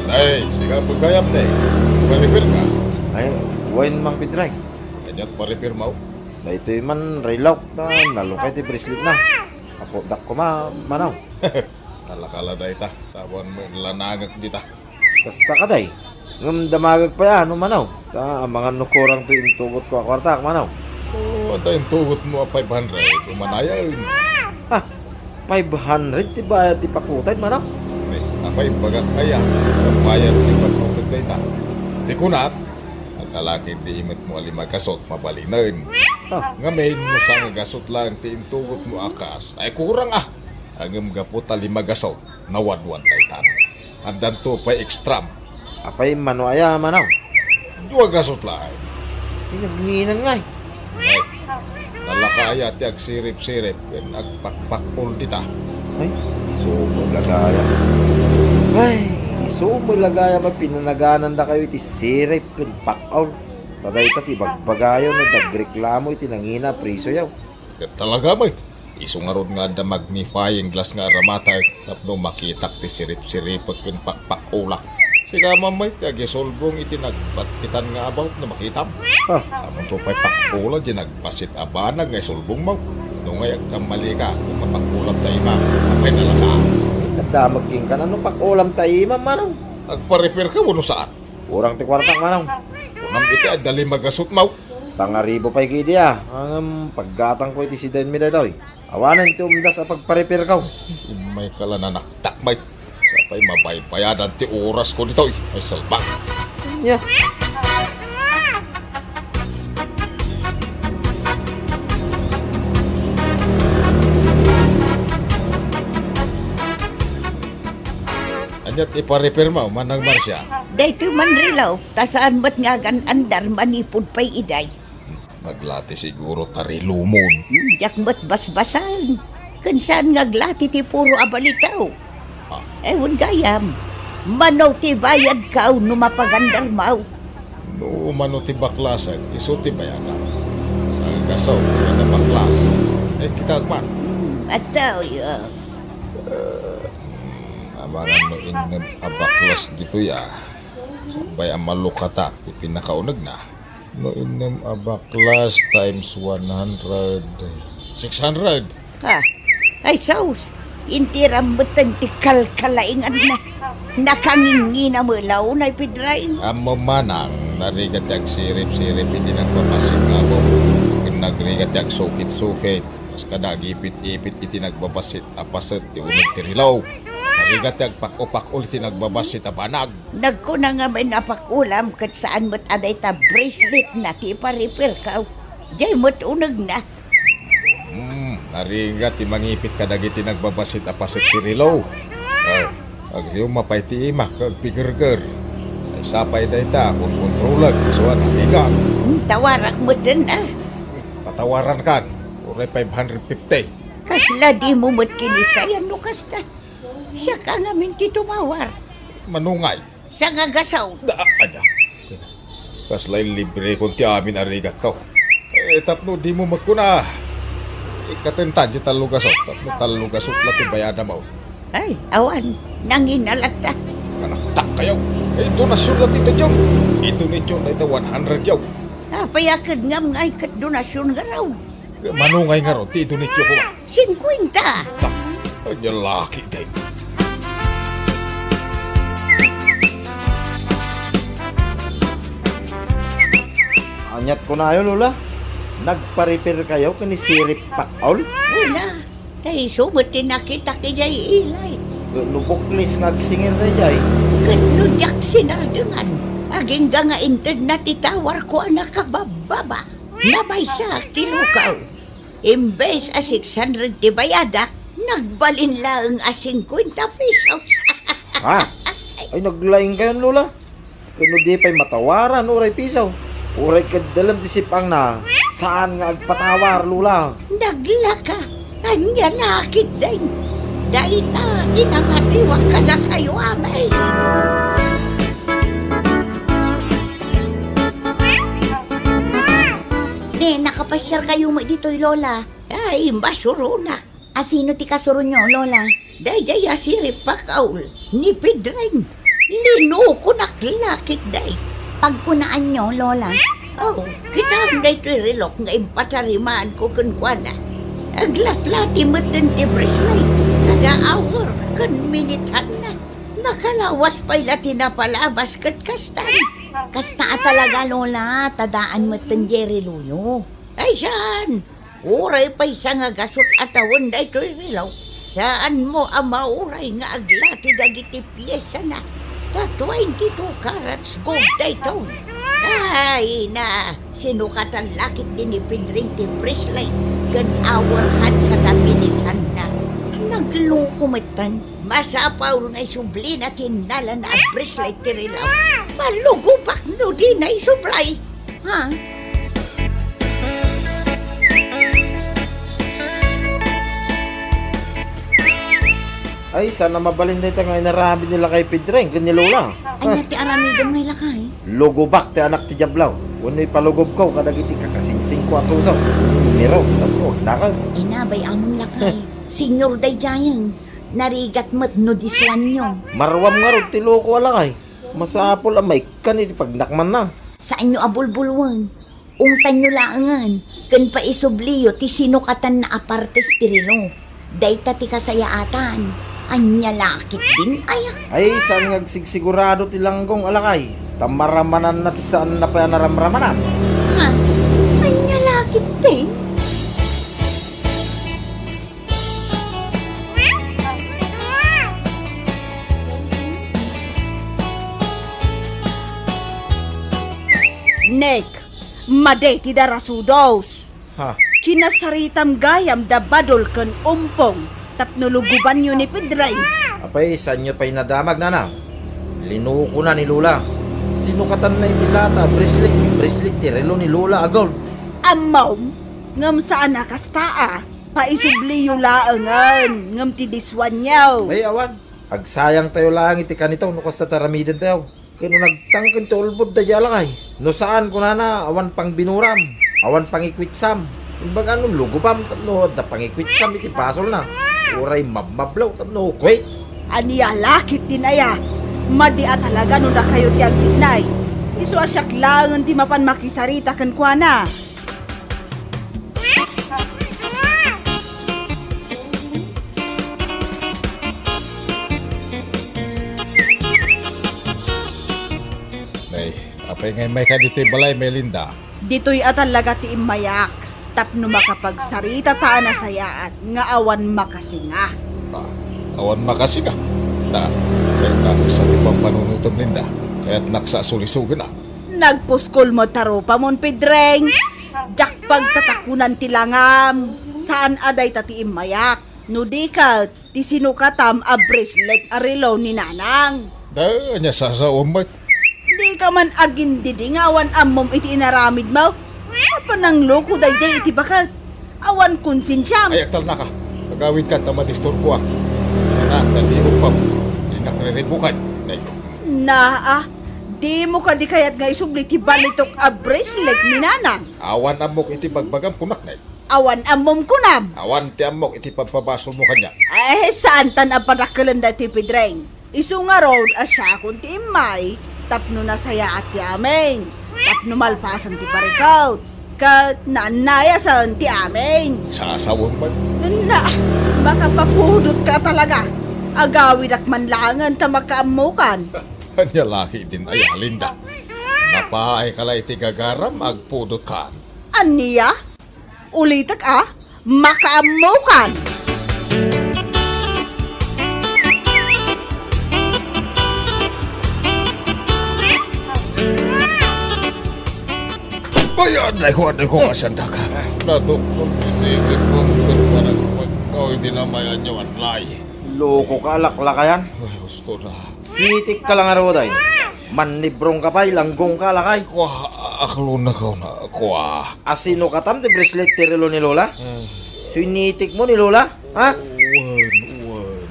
Nay, sika pagayam, nay. Pariper ka? Ay, wen, Mang Pedring. Aniat paripermo? Daytoy man, relo ta nalukay ti bracelet na. Apo, dak koma, manaw. Kalakala dayta, tapno lanagak dita. Kasta kadi. Ngem damagek pay a no manaw. Ta amangan no kurang toy intugot ko a kuartak, manaw. O, ta intugot mo a five hundred, umanayen. Ha? Five hundred ti bayad ti paputed, manaw? Ni, apay bagak aya, bayad ti paputed dayta. Ti kunak, agtalakid di imet mo a lima gasot, mabalinen. Ha? Ngamin, no sanga gasot lang ti intugot mo a kas, ay kurang a. Ngem gapu ta lima gasot, nawadwad daytan. Addanto pay extram. Apay mano aya, manaw? Dua gasot laeng. Pinagninan ngay. Ay, Nalaka aya ti agsirip-sirip ken agpakpakol dita? Ay, isu met la gayam. Ay, isu met la gayam a pinanaganandakayo iti sirip ken pakol. Ta dayta ti bagbagayo no dagreklamo iti nangina a prisoyo. Ket talaga met, isu ngarud nga adda magnifying glass nga aramatek tapno makitak ti sirip-siripek ken pakpakolak. Sika man met ti agisulbong iti nagbattitan nga about no makitam. Ah. Samonto pay pakola di nagbassit a banag nga isulbongmo. No ngay agkammalika, ket mapakolam ta imam, apay nalaka. Adda met kenka no pakolam ta imam, manong. Agpa-repair ka wenno saan? Kurang ti kuartak, manong. Kunam iti adda lima gasutmo. Sangaribu pay kidi a. Ngem paggatangko iti sidenmi daytoy. Awanen ti umdas a pagpa-repairko. Immayka la nanaktak met. Sapay mabaybayadan ti orasko ditoy. Ay, salbak. Ya. Ania ti ipa-repairmo, Manang Marcia? Daytoy man relo, ta saan met nga agan-andar manipud pay idiay. Naglati siguro ta relomon. Hmm, diak met basbasaen. Ken saan nga aglati ti puro a balitaw. Ah. Ewan gayam. Mano ti bayadkaw no mapagandarmaw? No mano ti baklasek, isu ti bayadak. Sangagasaw, kada baklas. Eh, kita man. Hmm, adtoy, ah. Eh, hmm, amangan no innem a baklas ditoy, ah. Sabay a malukatak ti pinakaunegna. No innem a baklas times one hundred, six hundred. Ha? Ay, sus! Intiram metten ti kalkalainganna. Nakangingina met la unay, Pedring. Ammom, manang, narigat ti agsirip-sirip iti nagbabassit nga abaw. Ken nagrigat ti agsukit-sukit. Kas kada agipit-ipit iti nagbabassit a paset ti uneg ti relo. Narigat ti agpak-upak-ol iti nagbabassit a banag. Nagkuna ngamin a pakolam ket saan met a dayta bracelet na ti ipa-repairko. Diay met unegna. Hmm, narigat ti mangipit kadagiti nagbabassit a paset ti relo. Eh, agriumma pay ti imak ket agpigerger. Ay, sapay dayta, kunkontrolek, isu a narigat. Hmm, tawarak metten a. Patawarankan, uray five hundred fifty. Kasla dimo met kinisayan no kasta. Siak a ngamin ti tumawar. Manungay. Sangagasaw. Da, ada. Kasla inlibrekon ti amin a rigatko. Eh, tapno dimo met kuna. Ikatentan ti tallogasut. Tapno tallogasut la ti bayadam. Ay, awan. Nangina latta. Manaktakkayo. Eh, donasion la ti tedyo. Idonetyo dayta one hundred yo. Apay a ket ngam ngay ket donasion ngarud? Manungay ngarud ti idonetyo koma? Singkuenta. Ta, ania laki dayta. Aniat kunayo, Lola? Nagpa-repair kayo ken ni Sirip Pakol? Wala. Ta isu met ti nakitak idiay ilay. No buklis nga agsingir daydiay? Ket no diak sinardengan, agingga nga intedna ti tawarko a nakababbaba. Namaysaak ti lukaw. Imbes a six hundred ti bayadak, nagbalin laeng a singkuenta pesos. Ha? Ay, naglaing kayon, Lola. Ket no di pay matawaran, uray piso. Uray ket dalem ti sip-angna, saan nga agpatawar, Lola. Naglaka. Ania la, Kidding? Dayta ti namatiwak kadakayo, amay. Ne, nakapasiar kayo met ditoy, Lola? Ay, masuronak. A sino ti kasuronyo, Lola? Daydiay a Sirip Pakol, ni Pedring. Linukonak la ketdi. Pagkunaanyo, Lola? Oh, kitaem daytoy relok nga impatarimaanko kenkuana. Aglatlati metten ti bracelet, kada hour ken minitanna. Makalawas pay la ti napalabas ket kastan. Kasta a talaga, Lola, ta daan metten diay reloyo. Ay, saan? Uray pay sangagasut a tawen daytoy relo, saanmo a mauray nga aglati dagiti piesana. Ta twenty-two carats gold daytoy. Ay na, sinukatan la ketdi ni Pedring ti bracelet ken hour hand kada minitanna. Nagloko metten. Masapul nga isublina ti innalana a bracelet ti relo. Malugopak no dina isublay. Ha? Ay, saan a mabalin dayta nga inaramid ni Lakay Pedreng ken ni Lola. Ania ti aramidem ngay, lakay? Lugobak ti anak ti Diablo. Wenno ipalugobko kadagiti kakasinsinko a tuso. Pero, tapno, nakag. Inabay amon, lakay. Senior daydiayen. Narigat met no disuanyo. Maruam ngarud ti loko a lakay. Masapul a maikkan iti pagnakmanna. Saanyo a bulbulwen. Ungtanyo laengen, ken paisubliyo ti sinukatanna a partes ti relo. Dayta ti kasayaatan. Ania la ketdin aya? Ay, saan nga agsigsigurado ti langgong a lakay. Ta maramananna ti saanna pay a naramramanan. Ha? Ania la ketdin? Nick, madi ti darasudos. Ha? Kinasaritam gayam da Badol ken Umpong tapno lugobanyo ni Pedreng. Apay, saanyo pay nadamag, nanang? Linukona ni Lola. Sinukatanna iti lata a bracelet, ti bracelet ti relo ni Lola a gold. Ammom, ngem saan a kasta a. Paisubliyo laengen, ngem ti disuanyo. Ay, awan. Agsayangtayo laeng iti kanito no kasta ti aramidentayo. Ken no nagtangken ti ulbod daydiay a lakay. No saan, kunana, awan pangbinuram, awan pangikwitsam. Imbaga no lugobam tapno adda pangikwitsam iti basolna. Uray mabmablaw tapno kwits. Ania la ketdin aya? Madi a talaga no dakayo ti agtipnay. Isu a siak laengen ti mapan makisarita kenkuana. Nay, apay nga immayka ditoy balay, Melinda? Ditoy a talaga ti immayak, tapno makapagsarita ta a nasayaat nga awan makasinga. Ah, awan makasinga? Na, kayatnak sa ti pampanunoytom, Linda. Kayatnak sa sulisugen a. Nagpuskol met ti arupamon, Pedreng. Diak pagtatakunan ti langam. Saan a dayta ti immayak. No di ket, ti sinukatam a bracelet a relo ni Nanang. Da, ania sasaom met? Dika man agindidi nga awan ammom iti inaramidmo? Apan nangloko daydiay iti baket. Awan konsensiam. Ay, agtalnaka. Agawidkan ta madisturboak. Ina, ta di umpam. Dinak riribukan. Nay. Naa, dimo kadi kayat nga isubli ti balitok a bracelet ni Nanang? Awan ammok iti bagbagam, kunak, nay. Awan ammom kunam. Awan ti ammok iti pagpabasolmo kaniak. Eh, saantan a padakkelen daytoy, Pedreng. Isu ngarud a siakon ti immay tapno nasayaat ti amin, tapno malpasen ti parikut, ket naannayasen ti amin. Sasawen met. Na, makapapudotka talaga. Agawidak man laengen ta makaammokan. Ania la ketdin aya, Linda? Napaayka la iti gagaram, agpudotkan. Ania? Ulitek a, makaammokan! Ay, adayko, adayko, kasandaka. Natukod ti sigid ko, ket panagpagkaw iti namayan niyo, anlay. Loko ka, laklakayan. Ay, husto na. Sitik ka lang, aruday. Mannibrong ka pay, langgong ka, lakay. Kua, aklon na kauna, kua. Asino katam ti bracelet ti relo ni Lola? Hmm. Sinitik mo ni Lola, ha? Wen, wen.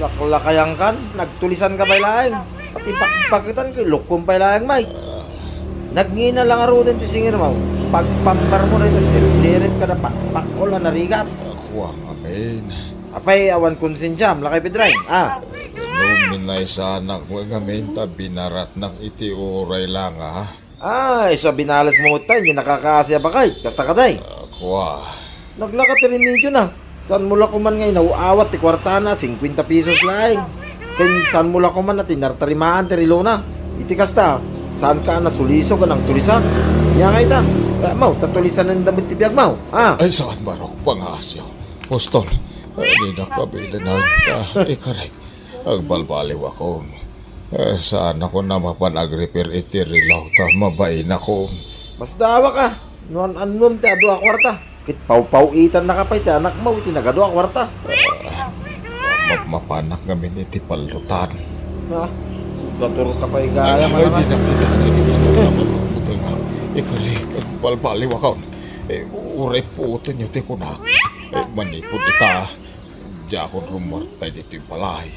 Laklakayan kan, nagtulisan ka pay laeng. Pati bakbaketan, lukon pay laeng, may. Ah. Nagngina lang aruden ti singir mo. Pagpambar mo na ito, sirsirit ka na pakpakol na narigat. Kua, amen. Apay, awan konsensiam, Lakay Pedreng, ah. No, minaysanak mo ngamin ta binaratnak iti uray lang, ah. Ah, isu a binales mo met tay, nakakaasi a bakay. Kasta ka, day? Ah, kua. Naglaka ti remedyo na. Saan mo la kuman nga inaw-awat ti kuartana, singkuenta pesos laeng. Ken saan mo la kuman a tinartarimaan ti relona. Iti kasta, saan ka a nasuliso ken nangtulisan. Nia ngay ta, kaya mo, tatulisanen da met ti biag mo, ah. Ay, saan, Barok, pangasiw. Poston, ay, di na kabilan ta, ikarek. Agbalbaliw akon. Eh, saan ako na mapan agrepair iti relo ta mabain akon. Masdaawak a, no an-annom ti adu a kuarta. Ket pawpaw-itan na ka pay ti anak mo iti nagadu a kuarta. Ah, ma-, mapanak ngamin iti pallutan. Ha? Sugator ka pay gaya. Ay, ay, di nakita ni di basta na mabutbuteng. Ikari, agbalbaliw akon. Eh, uray puoten yo ti kunak. Eh, manipod ita. Diakon rummuarta ditoy balay.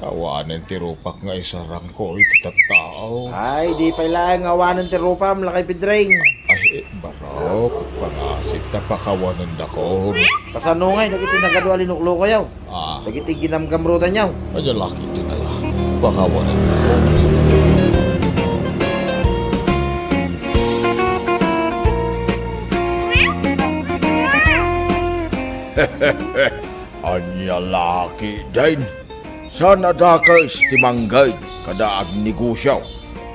Awanen ti rupak nga isarangko iti tattao. Ay, di pay laeng awanen ti rupam, Lakay Pedring. Ay, eh, barok, pangasip ta pakawanendakon. Kasano ngay dagiti nagadu a linuklukoyaw? Ah. Dagiti ginamgamrutanyaw? Adda laki ti daya. Pakawanendakon. Ania la ketdin? Saan a dakes ti mangged kada agnegosio?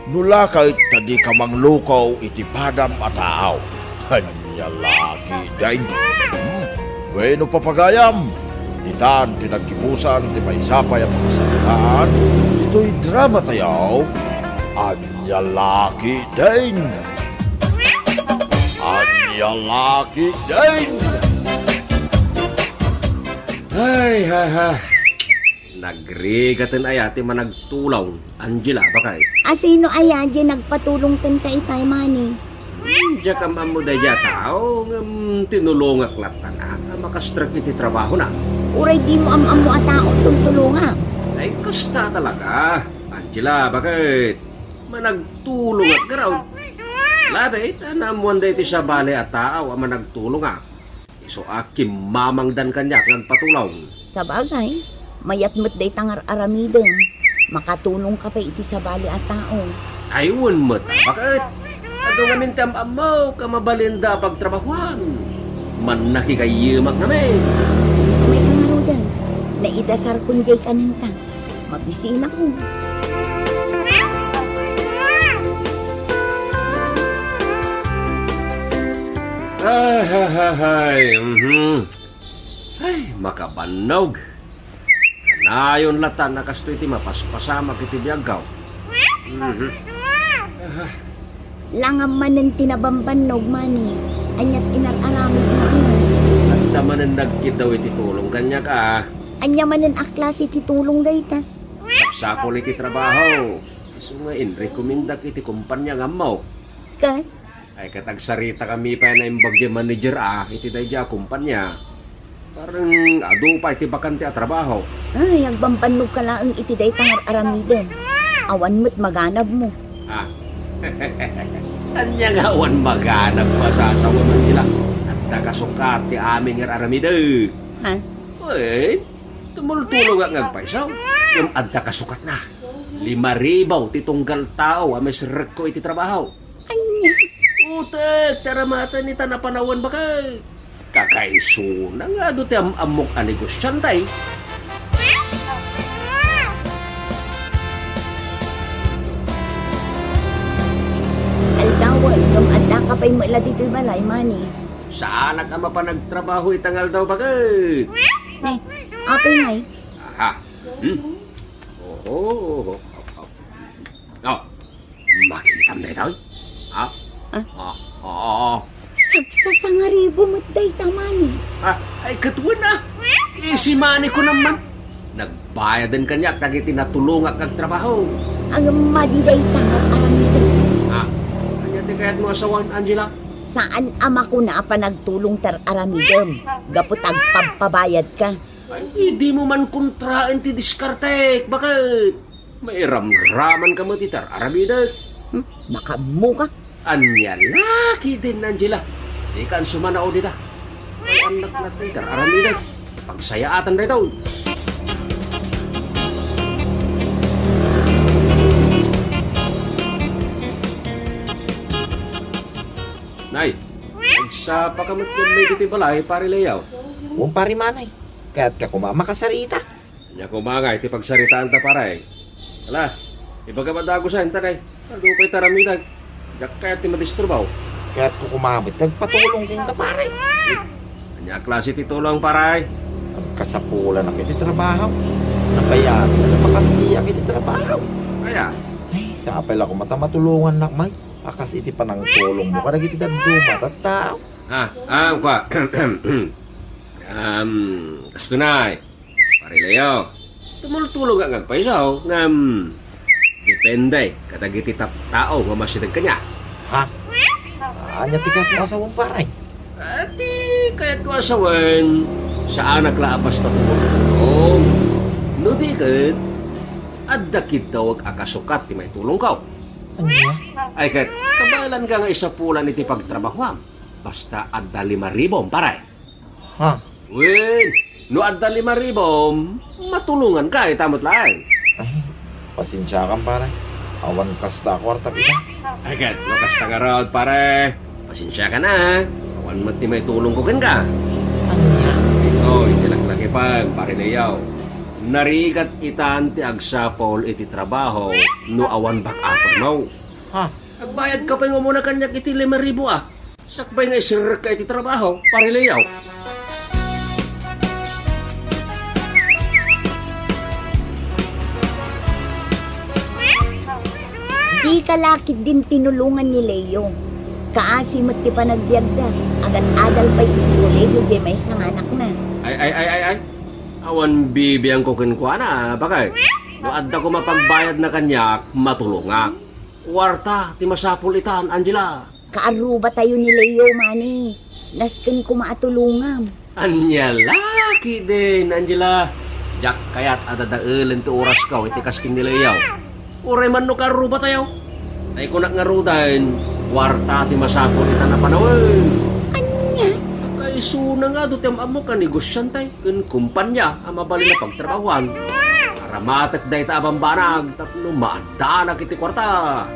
No la ket ta dika mangluko iti padam a tao. Ania la ketdin? Hmm? Wenno, papagayam, ditan ti naggibusan ti maysa pay a pakasaritaan ditoy dramatayo. Ania la ketdin? Ania la ketdin? Ay, ha, ha. Nagrigaten aya ti managtulong, Angela, baket? A sino aya diay nagpatulong kenka itay, Manny? Hmm, diak am-ammo daydiay a tao, ngem tinulongak latta a makastrek iti trabahona. Uray dimo am-ammo a tao, tultulongak. Ay, kasta talaga, Angela, baket? Managtulongak ngarud. Labi ta naammoan daytoy sabali a tao a managtulongak. Isu a kimmamangdan kaniak nga agpatulong. Sabagay, mayat met dayta nga ar-aramidem. Makatulongka pay iti sabali a tao. Ay, wen met, baket? Adu ngamin ti am-ammok a mabalinda a pagtrabahuan. Mannakigayyemak ngamin. May kangaruden, naidasarkon diay kanenta. Mabisinakon. Ahahahay, mhm. Ay, makabannog. Kanayon latta a kastoy ti mapaspasamak iti biagko. Mhm. Aha. Langam manen ti nabambannog, Manny. Ania ti inar-aramidmo, ania? Adda manen nagkiddaw iti tulong kaniak, a. Ania manen a klase ti tulong dayta? Sapsapul iti trabaho. Isu nga inrekomendak iti kompania nga ammok. Ket? Ay, ket agsaritakami pay naimbag diay manager, a, iti daydiay a kompania. Parang adu pay ti bakante a trabaho. Ay, agbambannogka laeng iti dayta nga ar-aramidem. Awan met maganabmo. Ah. Ania nga awan maganabko a sasawen, Angela? Adda kasukat ti amin nga ar-aramidek. Ha? Wen, tumultulongak nga agpayso. Ngem adda kasukatna. Lima ribu ti tunggal tao a maisrekko iti trabaho. Ania? Utek, ti aramatan ita napanawen, baket. Kakaisuna nga adu ti am-ammok a negosiante. Aldawen, ngem addaka pay met la ditoy balay, Manny. Saanak a mapan agtrabaho ita nga aldaw, baket. Ne, apay ngay? Aha. Hmm? Oho, oho, oho. Oh, makitam daytoy? Ha? Ah? Ah, ah, ah. Sagsasangaribu met dayta, Manny. Ah, ay, ket wen, a. Isimani ko naman. Nagbayaden kaniak dagiti natulongak nga agtrabaho. Ngem madi dayta nga aramidem. Ah, ania ti kayatmo a sawen, Angela? Saan a makuna a panagtulong ti ar-aramidem gapu ta agpabpabayadka. Ay, dimo man kontraen ti diskartek, baket. Mairamramanka met iti ar-aramidek. Hmm? Makaammoka? Ania la ketdin, Angela? Dikan sumanao dita. Ay, annak na ti ar-aramidek. Pagsayaatan daytoy. Nay, nagsapaka met ken ditoy balay, Pare Leo. Wen, Pare Manny. Kayatka koma a makasarita. Ania koma ngay ti pagsaritaanta, pare? Ala, ibagam a dagusen, ta nay, adu pay ti aramidek. Diak kayat ti madisturbaw. Kayatko koma met ti agpatulong kenka, pare. Ania a klase ti tulong, pare? Agkasapulanak iti trabaho. Nabayag, napakantiak iti trabaho. Aya? Ay, sapay la koma ta matulongannak, may. A kas iti panangtulongmo kadagiti dadduma a tattao. Ah, ah, kua. Um, kasto nay, Pare Leo. Tumultulongak nga agpayso, ngem depende kadagiti tattao nga umasideg kaniak. Ha? Ania ti kayatmo a sawen, pare? Ah, ti kayatko a sawen, Saanak la a basta tumulong. No di ket, adda kiddawek a kasukat ti maitulongko. Ania? Ay ket, kabaelanka nga isapulan iti pagtrabahoam. Basta adda lima ribom, pare. Ha? Wen, no adda lima ribom, matulonganka ita met laeng. Ay, pasensiakan, pare. Awan kasta a kuartak ita. Ay ket, no kasta ngarud, pare. Pasensiakan a. Awan met ti maitulongko kenka. Ania? Ito, iti laklakipem, pare Leo. Narigat itan ti agsapul iti trabaho no awan back upper mo. Ha? Agbayadka pay nga umuna kaniak iti lima ribu a. Sakbay nga iserrekka iti trabaho, pare Leo. Dika la ketdin tinulongan ni Leo. Kaasi met ti panagbiagda, agad-adal pay iti kolehiyo diay maysa nga anakna. Ay, ay, ay, ay, ay. Awan bibiangko kenkuana, bakay. No adda koma pagbayadna kaniak, matulongak. Kuarta ti masapul itan, Angela. Kaarrubatayo ni Leo, mani. Nasken koma a tulongam. Ania la ketdin, Angela. Diak kayat a dadaelen ti orasko iti kasken ni Leo. Uray man no kaarrubatayo. Tay kunak ngaruden, kuarta ti masapul ita a panawen. Ania? Kaisuna nga adu ti am-ammok a negosiantay ken kompania a mabalin a pagtrabahoan. Aramatek dayta a bambanag tapno maaddanak iti kuarta.